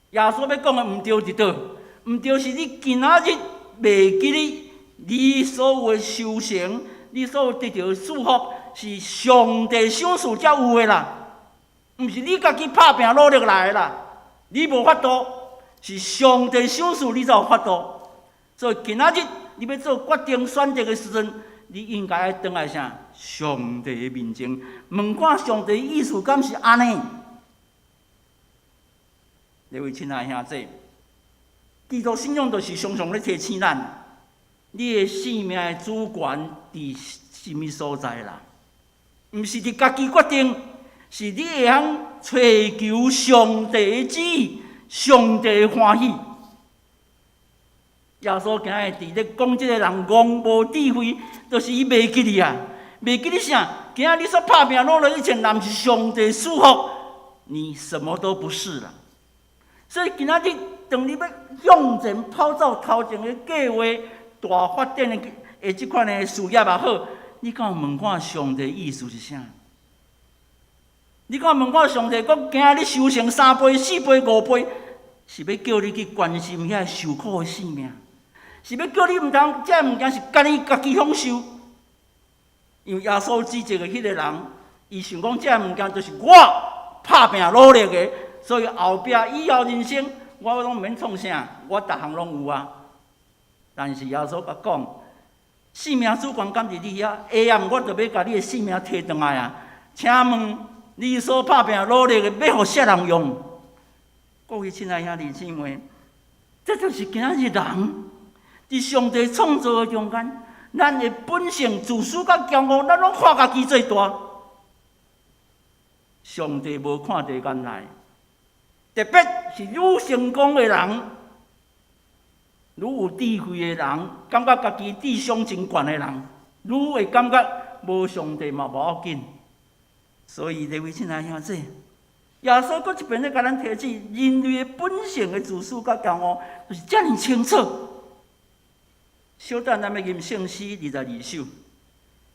耶穌欲講的毋對佇佗？毋對是你今仔日袂記得你所有的收成，你所有得著的祝福，是上帝賞賜才有的啦，毋是你家己拍拚努力來的啦。你無法度，是上帝賞賜你才有法度。所以今仔日你欲做決定選擇的時陣，你應該愛轉來啥？上帝的面前，問看上帝意思敢是按呢？各位親愛兄弟，基督信仰就是常常咧提醒咱，你的性命的主權佇啥物所在啦？毋是佇家己決定，是你會曉揣求上帝的旨意，上帝的歡喜。耶穌今日佇咧講這个人戇無智慧，就是伊袂記得啊，袂記得啥？今仔日你所拍拚努力一切，若毋是上帝賜福，你什麼都不是啦。所以今仔日，當你欲向前跑走頭前的計劃、大發展的這款的事業也好，你敢有問看上帝意思是啥？你敢有問看上帝講，今仔日收成3倍、4倍、5倍，是欲叫你去關心遐受苦的性命，是欲叫你毋通這物件是家己家己享受？因為耶穌指責的彼个人，伊想講這物件就是我拍拚努力的，所以後壁以後人生我攏毋免創啥，我逐項攏有啊。但是耶穌共講，性命主權敢佇你遐，下暗我就欲共你的性命提轉來啊！請問你所拍拚努力的，欲予啥人用？各位親愛兄弟姊妹，這就是今仔日人佇上帝創造的中間，咱的本性自私佮驕傲，咱攏看家己最大。上帝無看佇眼內，特別是愈成功的人，愈有智慧的人，感覺家己智商真懸的人，愈會感覺無上帝嘛無要緊。所以，這位親愛兄弟，耶穌閣一遍咧共咱提醒，人類的本性的自私佮驕傲，就是遮爾清楚。小等咱欲吟聖詩22首，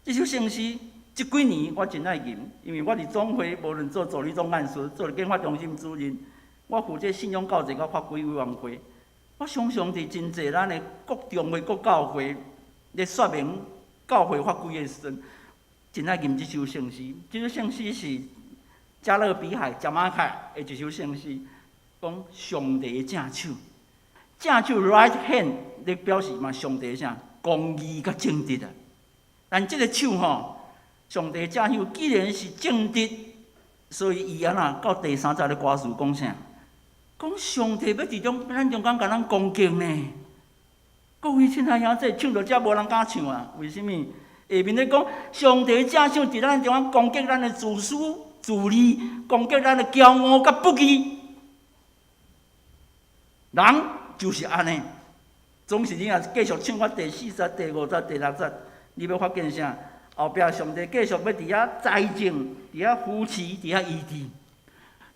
這首聖詩這幾年我真愛吟，因為我佇總會無論做助理總幹事，做研發中心主任，我負責信仰教育佮法規委員會。我常常佇真濟咱的各中會、各教會咧說明教會法規的時陣，真愛吟這首聖詩。這首聖詩是加勒比海加馬凱的一首聖詩，講上帝的正手，正手 right hand 咧表示嘛上帝啥公義佮正直啊。但這个手吼，上帝正手既然是正直，所以伊按怎到第三節的歌詞講啥？講上帝欲佇中咱中間共咱攻擊呢？各位親愛兄弟，唱到遮無人敢唱啊？為啥物？下面咧講上帝正手佇咱中間攻擊咱的自私、自利，攻擊咱的驕傲佮不義。人就是按呢，總是你若繼續唱到第四節、第五節、第六節，你欲發現啥？後壁上帝繼續欲佇遐栽種、佇遐扶持、佇遐醫治，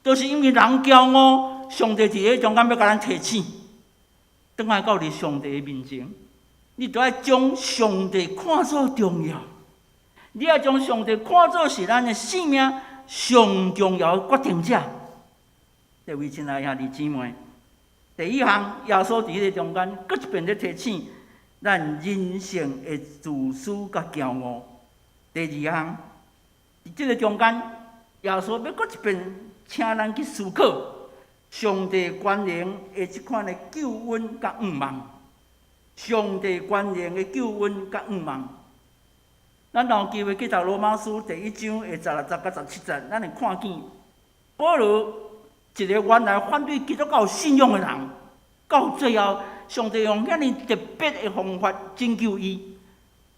都是因為人驕傲，上帝佇咧中間欲共咱提醒，轉來到佇上帝的面前，你著愛將上帝看做重要，你愛將上帝看做是咱的生命上重要的決定者。這位親愛兄弟姊妹，第一項，耶穌佇彼个中間，閣一遍咧提醒咱人性的自私佮驕傲。第二項，佇這个中間，耶穌欲閣一遍請咱去思考上帝權能的這款的救恩佮向望。上帝權能的救恩佮向望。咱若有機會去讀羅馬書第一章的16節佮17節，咱會看見保羅一个原來反對基督教信仰的人，到最後上帝用遐爾特別的方法拯救伊，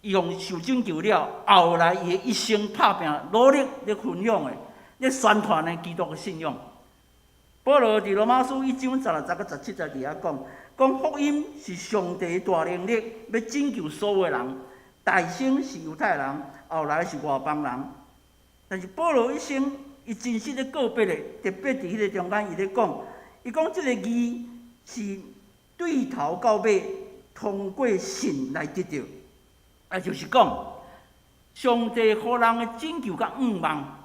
伊予受拯救了，後來伊的一生拍拚努力咧分享的、咧宣傳的基督的信仰。保羅佇羅馬書一章16節佮17節佇遐講，講福音是上帝大能力，欲拯救所有的人。大先是猶太人，後來是外邦人。但是保羅一生，伊真實咧告別的，特別佇彼个中間，伊咧講，伊講這个義是對頭到尾通過信來得著，也就是講，上帝予人的拯救佮向望。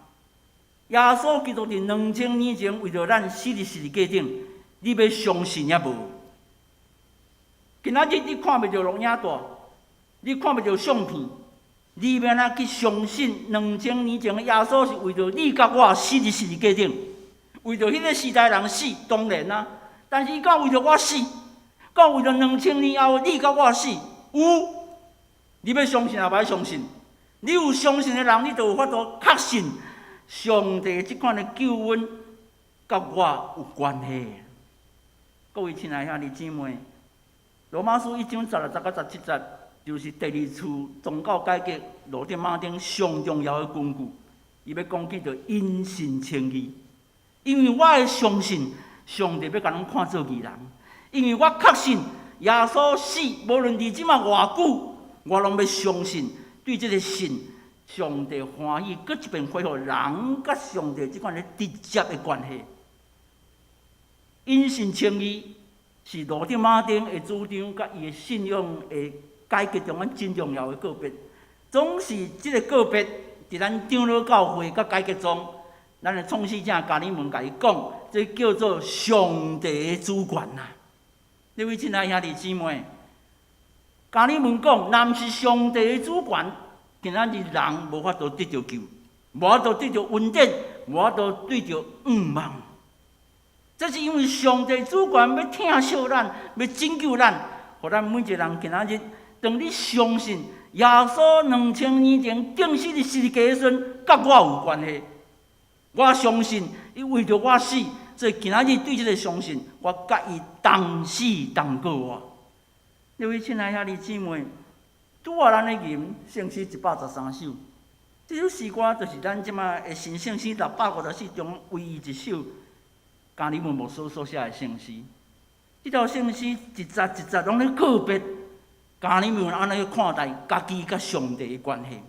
耶穌基督佇2000年前為著咱死佇十字架頂，你欲相信抑無？今仔日你看袂著錄影帶，你看袂著相片，你欲按怎去相信2000年前的耶穌是為著你佮我死佇十字架頂？為著彼个時代人死，當然啊，但是伊敢為著我死，敢為著兩千年後你佮我死？有，你欲相信抑無愛相信？你有相信的人，你就有法度確信上帝這款的救恩佮我有關係。各位親愛兄弟姊妹，羅馬書一章16節佮17節，就是第二次宗教改革路德馬丁上重要的根據。伊欲講叫做因信稱義，因為我會相信上帝欲共咱看做義人，因為我確信耶穌死，無論佇這馬偌久，我攏欲相信，對這个信，上帝歡喜，閣一遍恢復人佮上帝這款的直接的關係。因信稱義是路德馬丁的主張，佮伊的信仰的改革中間真重要的告別。總是這个告別，佇咱長老教會佮改革宗，咱的創始者加爾文共伊講，這叫做上帝的主權啊！這位親愛兄弟姊妹，加爾文講，若毋是上帝的主權，今仔日人無法度得著救，無法度得著恩典，無法度得著向望。這是因為上帝主權欲疼惜咱，欲拯救咱，予咱每一个人今仔日，當你相信耶穌2000年前釘死佇十字架的時陣，佮我有關係。我相信伊為著我死，所以今仔日對這个相信，我佮伊同死同過活。各位親愛兄弟姊妹，拄仔咱咧吟聖詩113首，這首詩歌就是咱這馬的新聖詩654中唯一一首加爾文牧師所寫的聖詩。這條聖詩一節一節攏咧告別加爾文按怎去看待家己佮上帝的關係。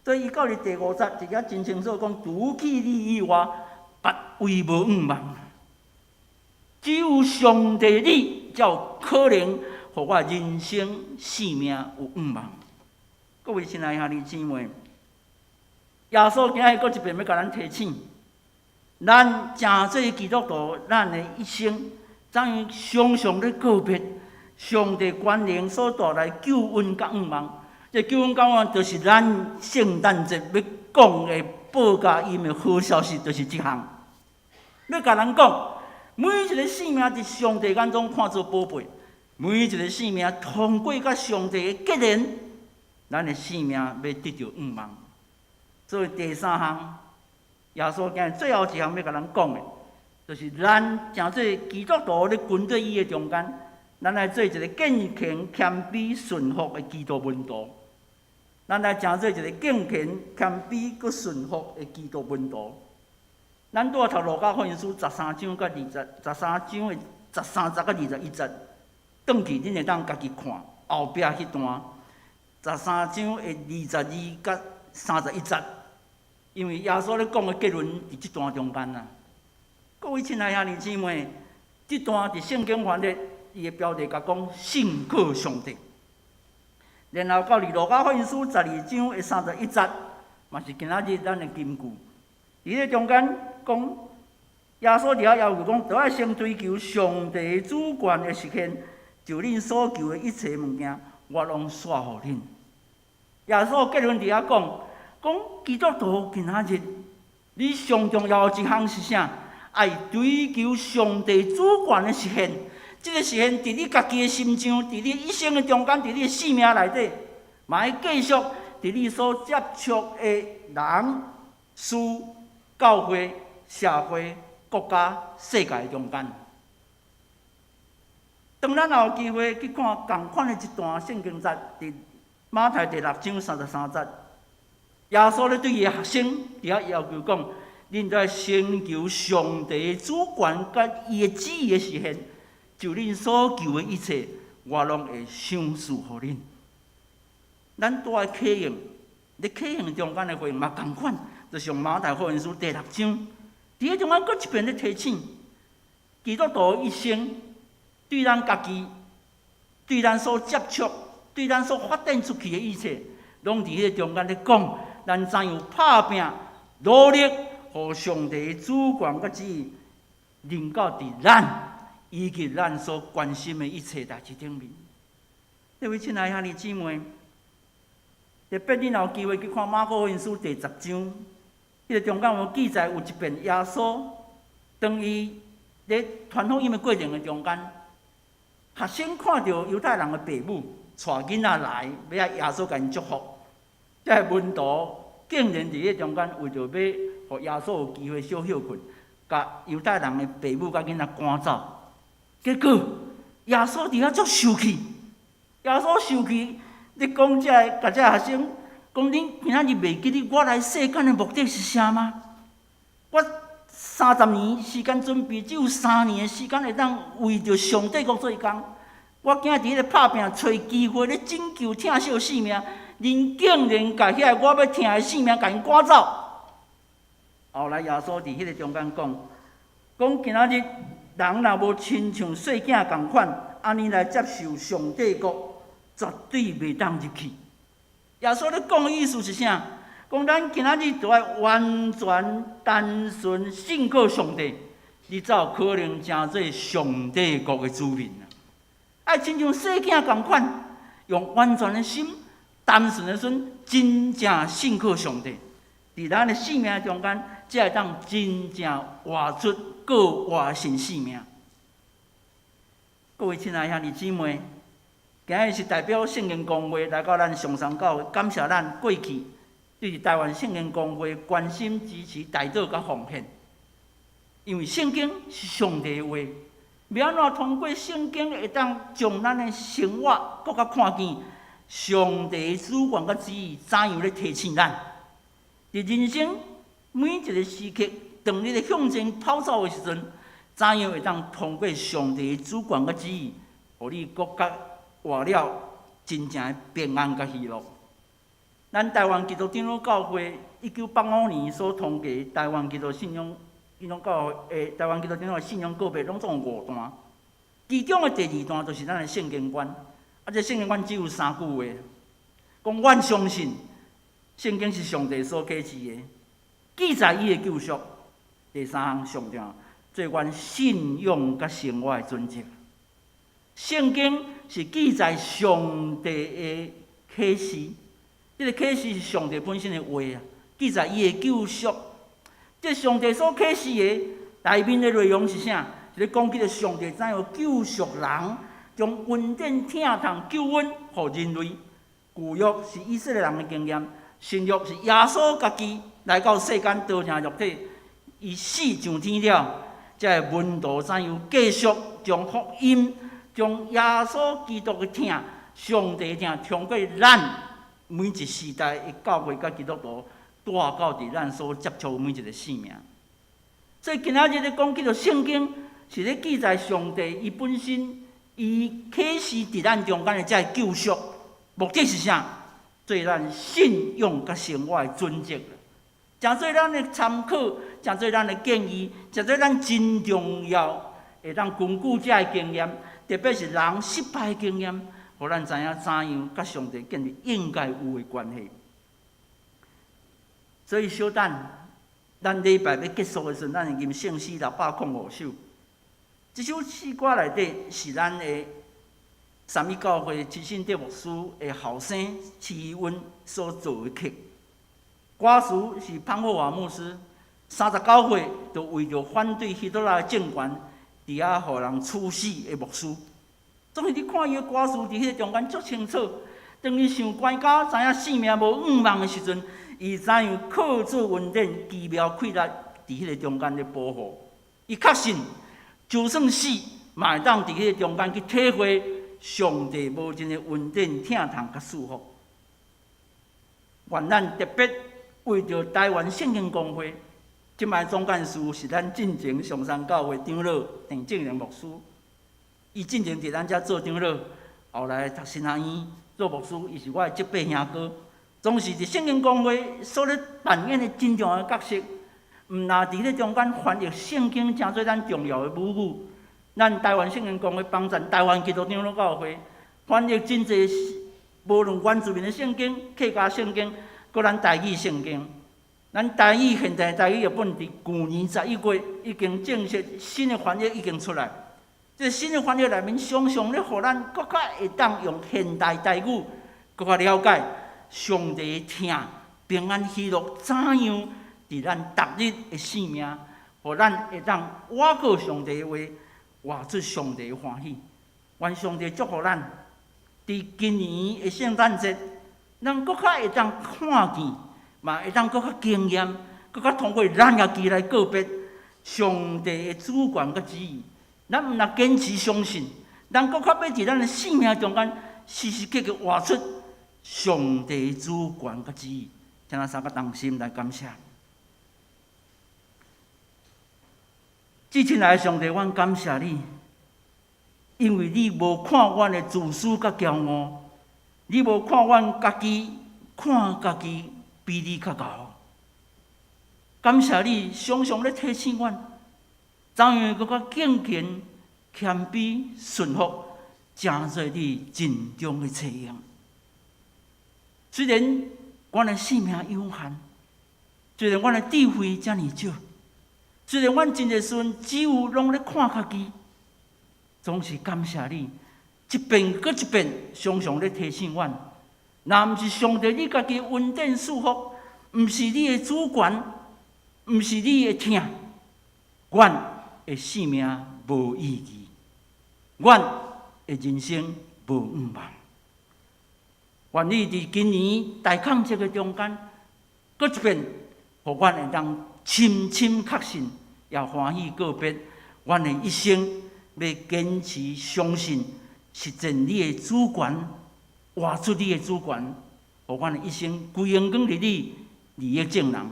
所以伊到佇第五節，直接真清楚講，除去你以外，別位無向望。只有上帝你，才有可能予我人生生命有向望。各位親愛兄弟姊妹，耶穌今日閣一遍欲共咱提醒，咱成做基督徒，咱的一生，怎樣常常咧告別上帝權能所帶來救恩佮向望。這救恩佮向望，就是咱聖誕節欲講的報佳音的好消息，就是這項。欲共人講，每一个生命佇上帝眼中看做寶貝，每一个生命通過佮上帝的結連，咱的生命欲得著向望。所以第三項，耶穌今日最後一項欲共咱講的，就是咱成做基督徒咧跟綴伊的中間，咱來做一个敬虔、謙卑、順服的基督門徒。咱來成做一个敬虔、謙卑、閣順服的基督門徒。咱拄仔讀路加福音書十三章佮二十，十三章的十三節佮21節，轉去恁會當家己看後壁彼段，十三章的22佮31節，因為耶穌咧講的結論佇這段中間啊。各位親愛兄弟姊妹，這段佇聖經翻譯，伊的標題共講信靠上帝。然後到佇路加福音書12章的31節，嘛是今仔日咱的金句。佇咧中間講，耶穌佇遐要求講，著愛先追求上帝主權的實現，就恁所求的一切物件，我攏紲予恁。耶穌結論佇遐講，講基督徒今仔日，你上重要的一項是啥？愛追求上帝主權的實現。這个實現佇你家己的心上，佇你一生的中間，佇你的生命內底，嘛愛繼續佇你所接觸的人、事、教會、社會、國家、世界中間。當咱有機會去看仝款的一段聖經節，佇馬太第六章三十三節，耶穌咧對伊的學生佇遐要求講：恁著愛先求上帝主權佮伊的旨意的實現，就恁所求的一切，我攏會賞賜予恁。咱拄愛啟應，咧啟應中間的回應嘛仝款，就像馬太福音書第六章，佇彼中間閣一遍咧提醒，基督徒一生對咱家己、對咱所接觸、對咱所發展出去的一切，攏佇彼个中間咧講，咱怎樣拍拚努力，予上帝主權佮旨意，臨到佇咱以及咱所關心的一切代誌頂面。這位親愛兄弟姊妹，特別恁有機會去看馬可福音書第十章，彼个中間有記載有一遍耶穌當伊咧傳福音的過程的中間，學生看著猶太人的爸母帶囡仔來，欲愛耶穌共𪜶祝福，這个門徒竟然佇彼個中間為著欲予耶穌有機會小歇睏，共猶太人的爸母佮囡仔趕走。結果耶穌佇遐足受氣，耶穌受氣，咧講這个，共這个學生講：恁今仔日袂記得我來世間的目的是啥嗎？我30年時間準備，只有三年的時間會當為著上帝國做工。我今日佇彼个拍拚揣機會咧拯救疼惜性命，恁竟然共遐个我欲疼的性命共𪜶趕走。後來耶穌佇彼个中間講，講今仔日人若無親像細囝仝款，按呢來接受上帝國，絕對袂當入去。耶穌咧講的意思是啥？講咱今仔日著愛完全單純信靠上帝，你才有可能成做上帝國的子民啊！愛親像細囝仝款，用完全的心、單純的心，真正信靠上帝。佇咱的生命中間，才會當真正活出過活新生命。各位親愛兄弟姊妹，今日是代表聖經公會來到咱松山教會，感謝咱過去對台灣聖經公會關心、支持、代禱佮奉獻。因為聖經是上帝的話，欲按怎通過聖經會當將咱的生活閣較看見上帝主權佮旨意怎樣咧提醒咱？佇人生每一个時刻，當你咧向前跑走的時陣，怎樣會當通過上帝主權佮旨意，予你閣較活了真正的平安佮喜樂？咱台灣基督長老教會1985年所通過台灣基督信仰信仰教會，台灣基督長老信仰告白，攏總有五段。其中的第二段就是咱的聖經觀。啊，這聖經觀只有三句話，講阮相信聖經是上帝所啟示的，記載伊的救贖。第三項上重要，做阮信仰佮生活的準則。聖經是記載上帝的啟示，這個啟示是上帝本身的話啊，記載伊的救贖。這上帝所啟示的內面的內容是啥？是咧講起個上帝怎樣救贖人，將恩典、疼痛、救恩予人類。舊約是以色列人的經驗，新約是耶穌家己來到世間道成肉體，伊死上天了，才會門徒怎樣繼續將福音、將耶穌基督的疼、上帝疼，通過咱每一時代的教會佮基督徒帶到佇咱所接觸每一個生命。所以今仔日咧講起著聖經，是咧記載上帝伊本身，伊啟示佇咱中間的這個救贖，目的是啥？做咱信仰佮生活的準則，誠做咱的參考，誠做咱的建議，誠做咱真重要，會當根據這個經驗，特別是人失敗的經驗，予咱知影怎樣佮上帝建立應該有的關係。所以小等，咱禮拜欲結束的時陣，咱會吟聖詩605首。這首詩歌內底是咱的三一教會齊信德牧師的後生齊溫所做的曲，歌詞是潘霍華牧師39歲就為著反對希特勒政權，佇遐予人處死的牧師。總是你看伊的歌詞佇彼個中間足清楚。當伊想懸到知影性命無向望的時陣，伊怎樣靠主恩典奇妙氣力佇彼個中間咧保護。伊確信，就算死，嘛會當佇彼個中間去體會上帝無盡的恩典、疼痛佮祝福。願咱特別為著台灣聖經公會，這擺總幹事是咱進前上山教會長老鄭正良牧師，伊進前佇咱遮做長老，後來讀神學院做牧師，伊是我的叔伯兄哥，總是佇聖經公會所咧扮演的真重要的角色。毋若佇咧中間翻譯聖經，成做咱重要的母語。咱台灣聖經公會幫贊台灣基督長老教會翻譯真濟，無論原住民的聖經、客家聖經，閣咱台語聖經。咱台語現代台語譯本佇舊年11月已經正式新的翻譯已經出來。這新的翻譯內面，常常咧予咱閣較會當用現代台語，閣較了解上帝的疼、平安、喜樂怎樣佇咱逐日的生命，予咱會當活過上帝的話，活出上帝的歡喜。願上帝祝福咱，佇今年的聖誕節，咱閣較會當看見，嘛會當閣較經驗，閣較通過咱家己來告別上帝的主權佮旨意。咱毋若堅持相信，咱閣較欲佇咱的生命中間，時時刻刻活出上帝的主權佮旨意。請咱三個同心來感謝。至親愛的上帝，阮感謝你，因為你無看阮的自私佮驕傲，你無看阮家己，看家己比你較𠢕。感謝你常常咧提醒阮，怎樣閣較敬虔、謙卑、順服，成做你盡忠的冊用。雖然阮的性命有限，雖然阮的智慧遮爾少，雖然阮真濟時陣只有攏咧看家己，總是感謝你，一遍閣一遍，常常咧提醒阮，若毋是上帝你家己恩典賜福，毋是你的主權，毋是你的疼，阮的性命無意義，阮的人生無向望。願你佇今年大抗節的中間，閣一遍，予阮會當深深確信，也歡喜告別，阮的一生欲堅持相信，實踐你的主權，活出你的主權，予阮的一生歸榮光佇你，利益眾人。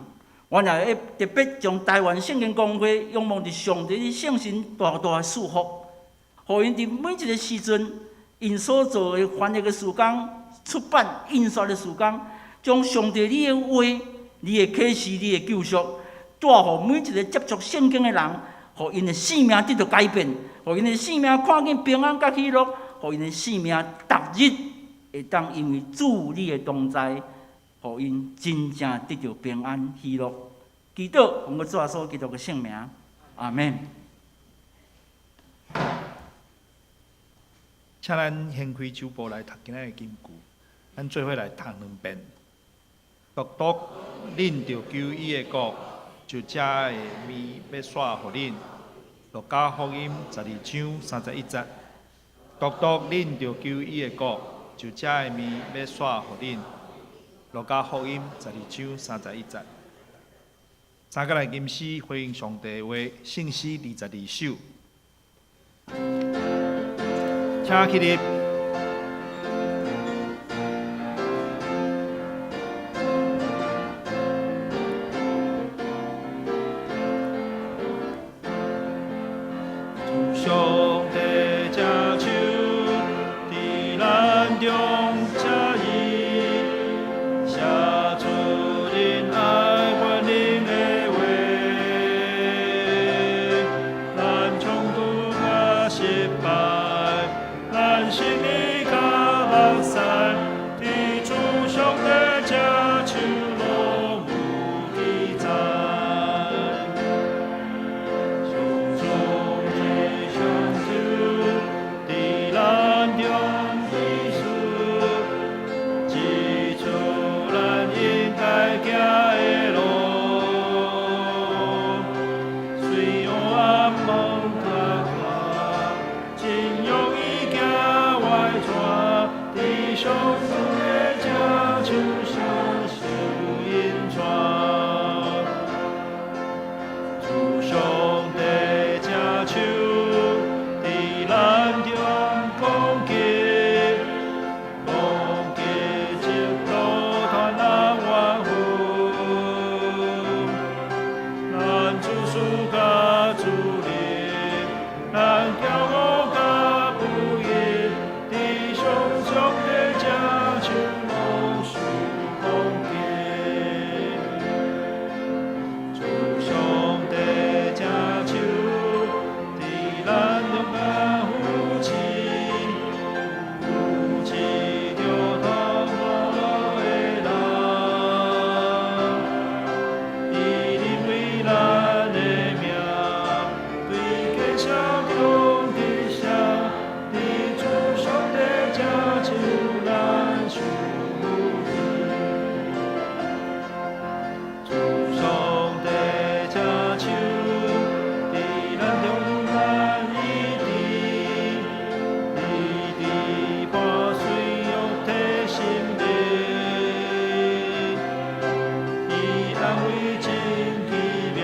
阮也會特別將台灣聖經公會仰望佇上帝的聖神大大的祝福，予𪜶佇每一个時陣，𪜶所做的翻譯的事工、出版、印刷的事工，將上帝你的話、你的啟示、你的救贖，帶予每一个接觸聖經的人，予𪜶的生命得著改變，予𪜶的生命看見平安佮喜樂，予𪜶的生命逐日會當因為主你的同在，予𪜶真正得著平安喜樂。祈禱，奉主耶穌基督的聖名，阿門。請咱掀開手簿來讀今仔日的金句，咱做伙來讀兩遍。獨獨恁著求伊的國，就這的物欲紲予恁。路加福音12章31節。獨獨恁著求伊的國，就這的物欲紲予恁。路加福音12章31節。三個來吟詩回應上帝話，聖詩22首。請起立。主上帝這手，佇咱中這義，寫出仁愛寬仁的話。咱衝突佮失敗，咱心裡佮目屎，佇主上帝這手攏有記載。上主的雙手，佇咱中醫術，指出咱應該行的路。雖黑暗蒙卡卡，真容易行歪轉，佇上主的這手下受引帶。主上帝這手，佇咱中攻擊，攻擊直到團人怨憤。咱自私佮自利，咱驕傲佮不義，佇上上帝這手攏受攻擊。主上帝這手，佇咱中間扶持，扶持著痛苦的人。伊認為咱的命，對見笑中得勝，佇主上帝這手咱受扶持。主上帝這手，佇咱中間醫治，醫治破碎肉體心靈。伊安慰真奇妙，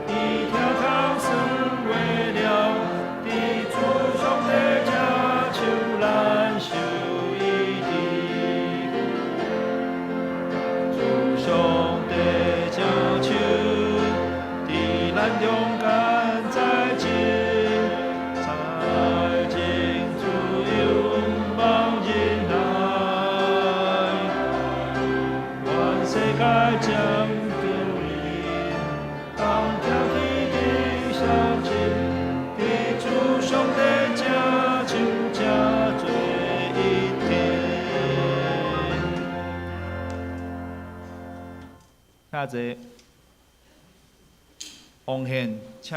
伊聽痛酸話了，佇主上帝這手咱受醫治。主上帝這手，佇咱中間栽種，栽種自由望仁愛，願世界將救恩，當聽起的相信，佇主上帝這手這做一天。下一個奉獻，請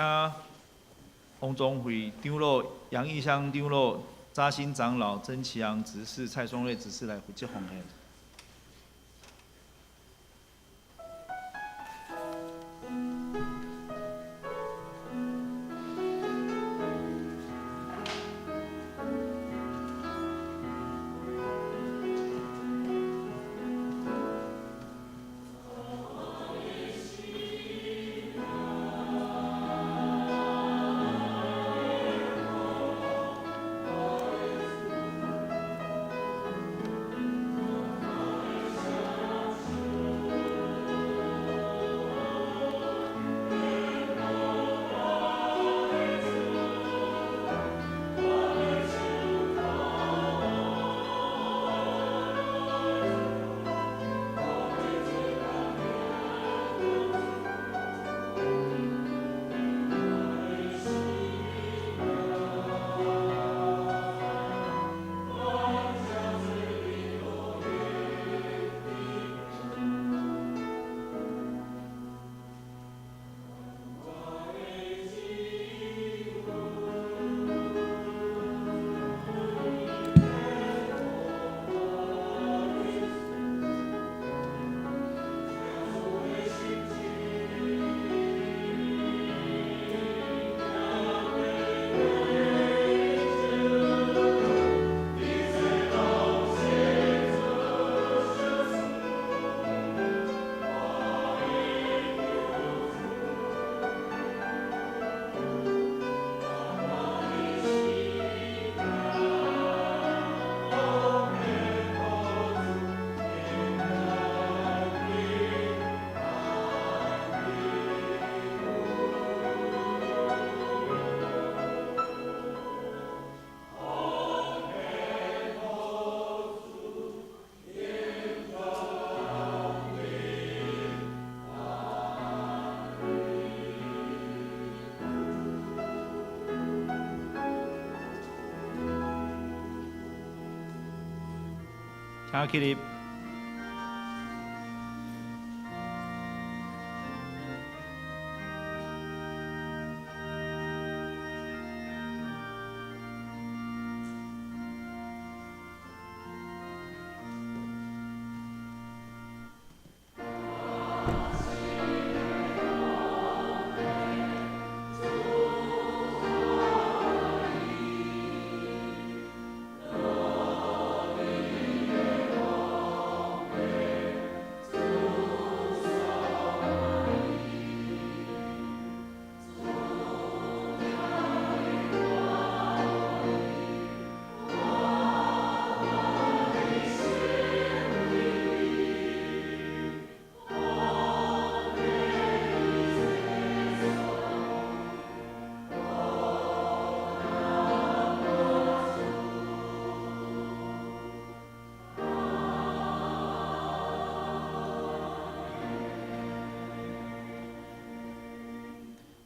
王宗惠長老、楊義香長老、扎新長老、曾啟陽執事、蔡松瑞執事來負責奉獻。請起立。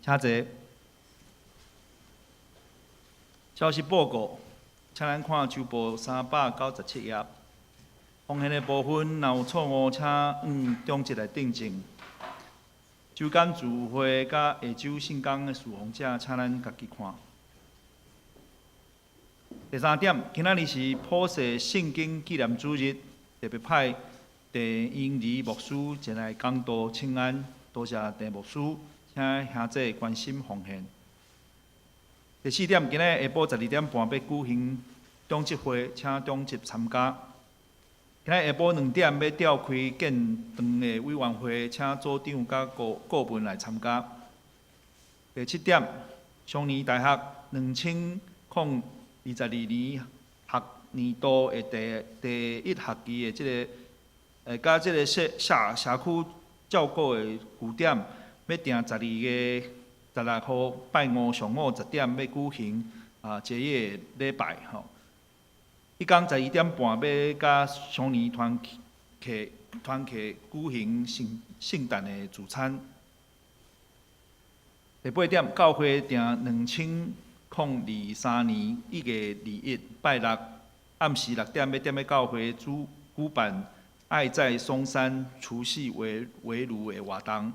請坐。消息報告，請咱看周報397頁。奉獻的部分，若有錯誤，請按長執來訂正。周間聚會佮下晝聖工的事奉者，請咱家己看。第三點，今仔日是普世聖經紀念主日，特別派鄭英儀牧師前來講道請安，多謝鄭牧師，請兄弟關心奉獻。第四點，今仔日下晡12點半欲舉行長執會，請長執參加。今仔日下晡2點欲召開建堂的委員會，請組長佮顧顧問來參加。第七點，松年大學2022年學年度的第第一學期的這个，佮這个社社社區照顧的據點，欲訂12月16號拜五上午10點欲舉行結業禮拜吼。彼工12點半欲佮松年團契團契舉行聖聖誕的聚餐。第八點，教會訂2023年1月21拜六暗時6點，欲踮咧教會主舉辦愛在松山除夕圍圍爐的活動，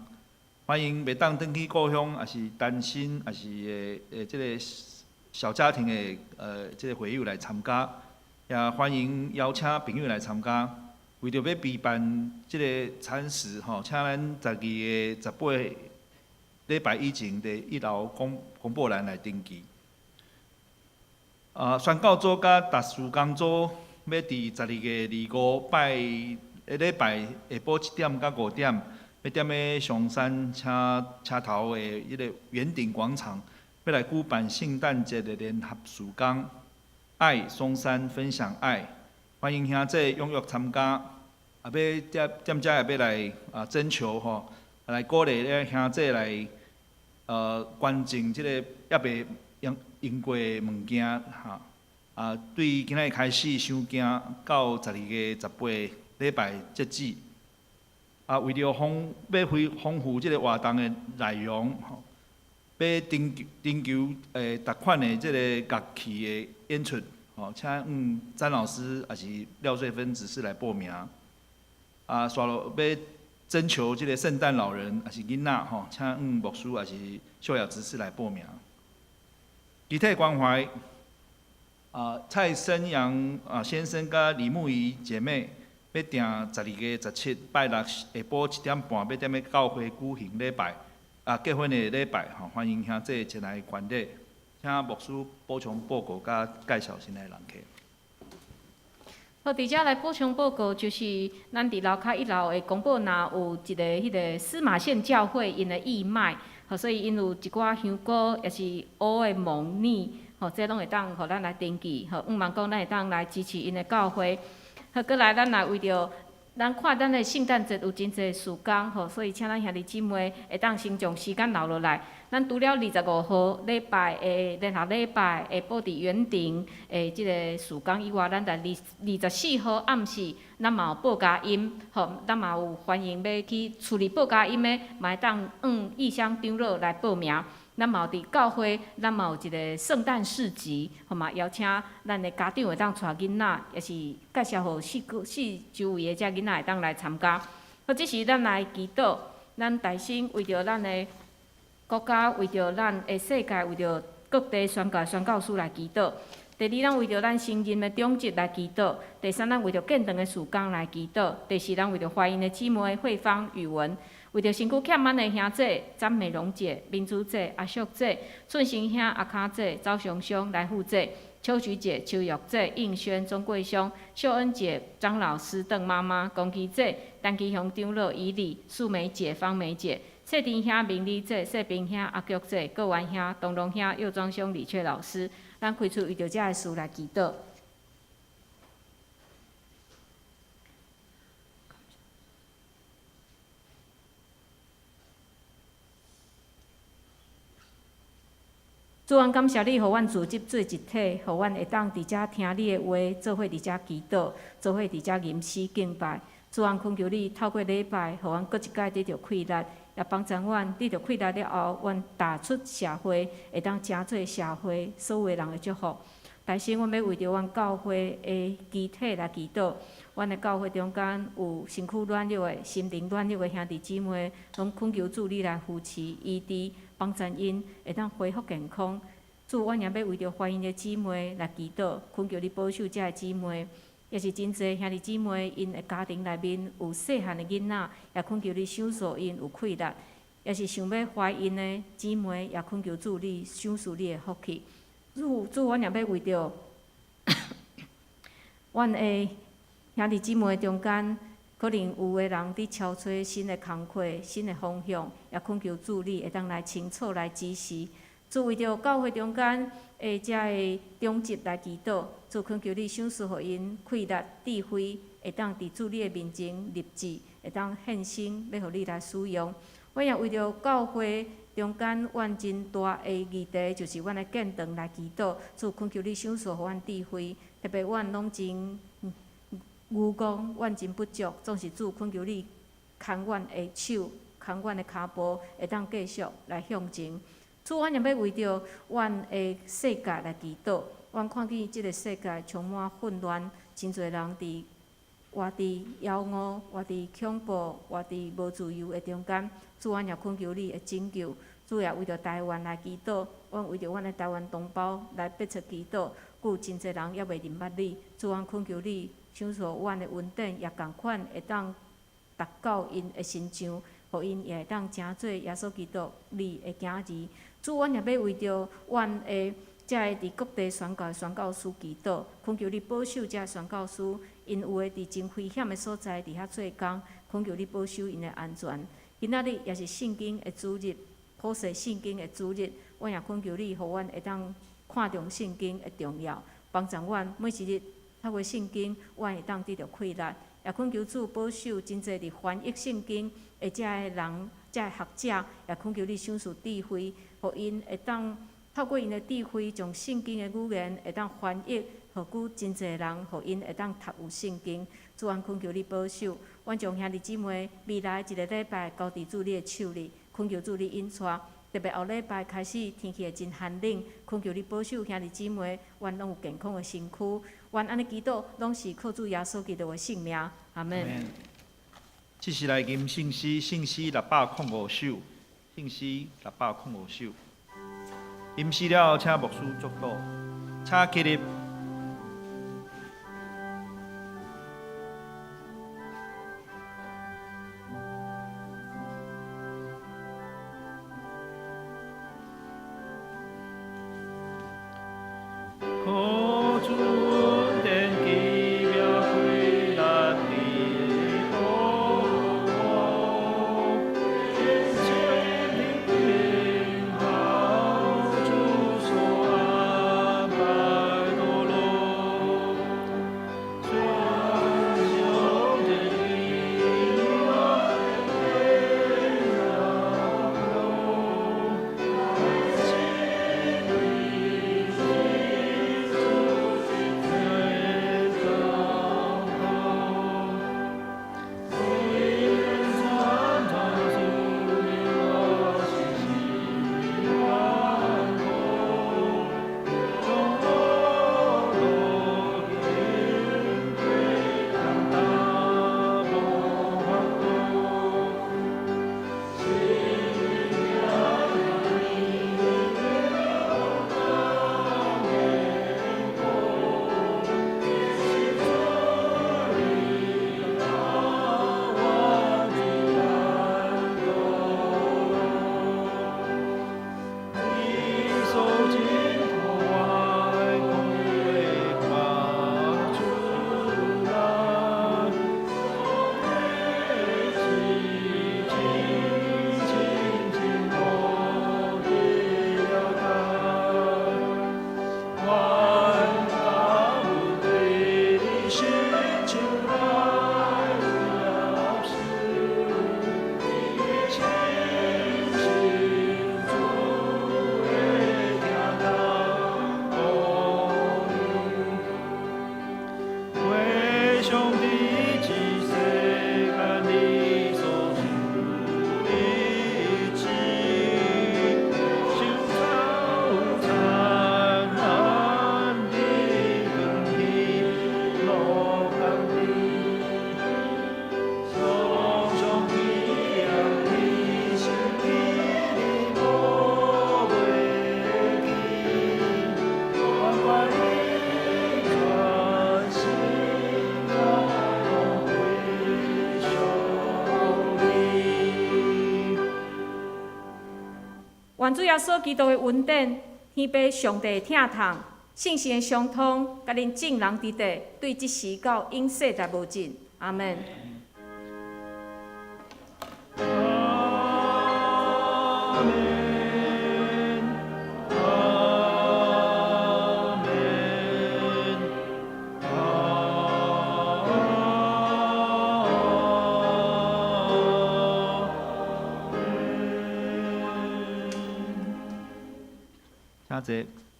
歡迎袂當轉去故鄉，抑是單身，抑是的的這个小家庭的這个會友來參加，也歡迎邀請朋友來參加。為著欲備辦這个餐食吼，請咱12月18禮拜以前，佇一樓公公布欄來登記。宣教組佮特事工組欲佇12月25拜禮拜下晡7點到5點，欲踮咧松山車車頭的彼个圓頂廣場，欲來舉辦聖誕節的聯合事工，愛松山分享愛，歡迎兄弟踴躍參加。啊，欲踮踮遮也欲來徵求吼，來鼓勵咧兄弟來捐贈這个猶未用用過的物件吼。對今仔日開始收件到12月18禮拜截止。為著豐欲豐富這个活動的內容，吼，欲徵求徵求逐款的這个樂器的演出，吼，請詹老師抑是廖瑞芬執事來報名。煞落欲徵求這个聖誕老人抑是囡仔吼，請牧師抑是秀雅執事來報名。集體關懷。蔡生陽先生佮李慕儀姐妹欲訂12月17拜六下晡7點半，欲踮咧教會舉行禮拜，結婚的禮拜吼，歡迎兄弟前來觀禮。請牧師補充報告佮介紹新來的人客。好，佇遮來補充報告，就是咱佇樓跤一樓的公布，若有一个彼个司馬線教會𪜶的義賣，予所以𪜶有一寡香膏，抑是烏的蒙呢。吼，這攏會當予咱來登記，吼，向望講咱會當來支持𪜶的教會。好，閣來咱來為著咱看咱的聖誕節有真濟事工，吼，所以請咱兄弟姊妹會當先將時間留落來。咱除了25號禮拜的聯合禮拜下晡佇園頂的這个事工以外，咱在二24號暗時，咱嘛有報佳音，吼，咱嘛有歡迎欲去處理報佳音的，嘛會當按異鄉長老來報名。咱嘛有佇教會，咱嘛有一个聖誕市集，吼嘛邀請咱的家長會當帶囡仔，也是介紹予四個四周圍的遮囡仔會當來參加。好，這時咱來祈禱，咱大聲為著咱的國家，為著咱的世界，為著各地宣教宣教師來祈禱。第二，咱為著咱新任的長執來祈禱；第三，咱為著建堂的事工來祈禱；第四，咱為著懷孕的姊妹慧芳、宇文，為著身軀欠滿的兄姐詹美容姐、民主姐、阿淑姐、俊成兄、阿卡姐、周雄雄、來富姐、秋菊姐、邱玉姐、應軒、鍾桂香、秀恩姐、張老師、鄧媽媽、龔琪姐、陳其雄長老、以禮、素梅姐、方梅姐、謝丁兄、明麗姐、謝平兄、阿菊姐、郭元兄、東龍兄、右莊兄、李雀老師。咱開喙為著遮个事來祈禱。主，阮感謝你，予阮組織做一體，予阮會當佇遮聽你的話，做伙佇遮祈禱，做伙佇遮吟詩敬拜。主，阮懇求你透過禮拜，予阮閣一擺得著氣力，也幫助阮得著氣力了後，阮踏出社會，會當成做社會所有人的祝福。但是，阮欲為著阮教會的肢體來祈禱。阮的教會中間有身軀軟弱的、心靈軟弱的兄弟姊妹，攏懇求主你來扶持、醫治，幫助𪜶會當恢復健康。主，阮也欲為著懷孕的姊妹來祈禱，懇求你保守遮个姊妹，也是真濟兄弟姊妹，𪜶的家庭內面有細漢的囡仔，也懇求你賞賜𪜶有氣力。也是想欲懷孕的姊妹，也懇求主你賞賜你的福氣。主，主，阮也欲為著阮的兄弟姊妹中間，可能有的人佇敲揣新的工課、新的方向，也懇求主你會當來清楚來指示。主為著教會中間的遮个長執來祈禱，主懇求你賞賜予𪜶氣力、智慧，會當佇主你的面前立志，會當獻身欲予你來使用。阮也為著教會中間，阮真大的議題，就是阮的建堂來祈禱，主懇求你賞賜予阮智慧，特別阮攏真愚戇，阮真不足，總是主懇求你牽阮的手，牽阮的跤步，會當繼續來向前。主，阮也欲為著阮的世界來祈禱。阮看見這个世界充滿混亂，真濟人佇活佇枵餓、活佇恐怖、活佇無自由的中間。主，阮也懇求你的拯救。主也為著台灣來祈禱，阮為著阮的台灣同胞來迫切祈禱。閣有真濟人猶未認捌你，主，阮懇求你賞賜阮的恩典，也仝款會當達到𪜶的身上，予𪜶也會當成做耶穌基督你的囝兒。主，阮也欲為著阮的遮个佇各地宣教的宣教師祈禱，懇求你保守遮宣教師，𪜶有的佇真危險的所在佇遐做工，懇求你保守𪜶的安全。今仔日也是聖經的主日，普世聖經的主日，阮也懇求你，予阮會當看重聖經的重要，幫助阮每一日透過聖經，阮會當得著氣力。也懇求主保守真濟佇翻譯聖經的遮个人、遮个學者，也懇求你賞賜智慧，予𪜶會當透過𪜶的智慧，將聖經的語言會當翻譯，予閣真濟人，予𪜶會當讀有聖經。主，阮懇求你保守，阮將兄弟姊妹未來一个禮拜交佇主你的手裡，懇求主你引帶。特別後禮拜開始天氣會真寒冷，懇求你保守兄弟姊妹，阮攏有健康的身軀。阮按呢祈禱，攏是靠主耶穌基督的聖名。阿門。這時來吟聖詩，聖詩605首，聖詩605首。吟詩了後，請牧師祝禱，請起立。可主恩典奇妙氣力的保護，天賜靈好主所安排多願主耶穌基督的恩典，天父上帝的疼痛，聖神的相通，佮恁眾人佇底，對這時到永世代無盡。阿門。阿門。阿門。阿門。請坐。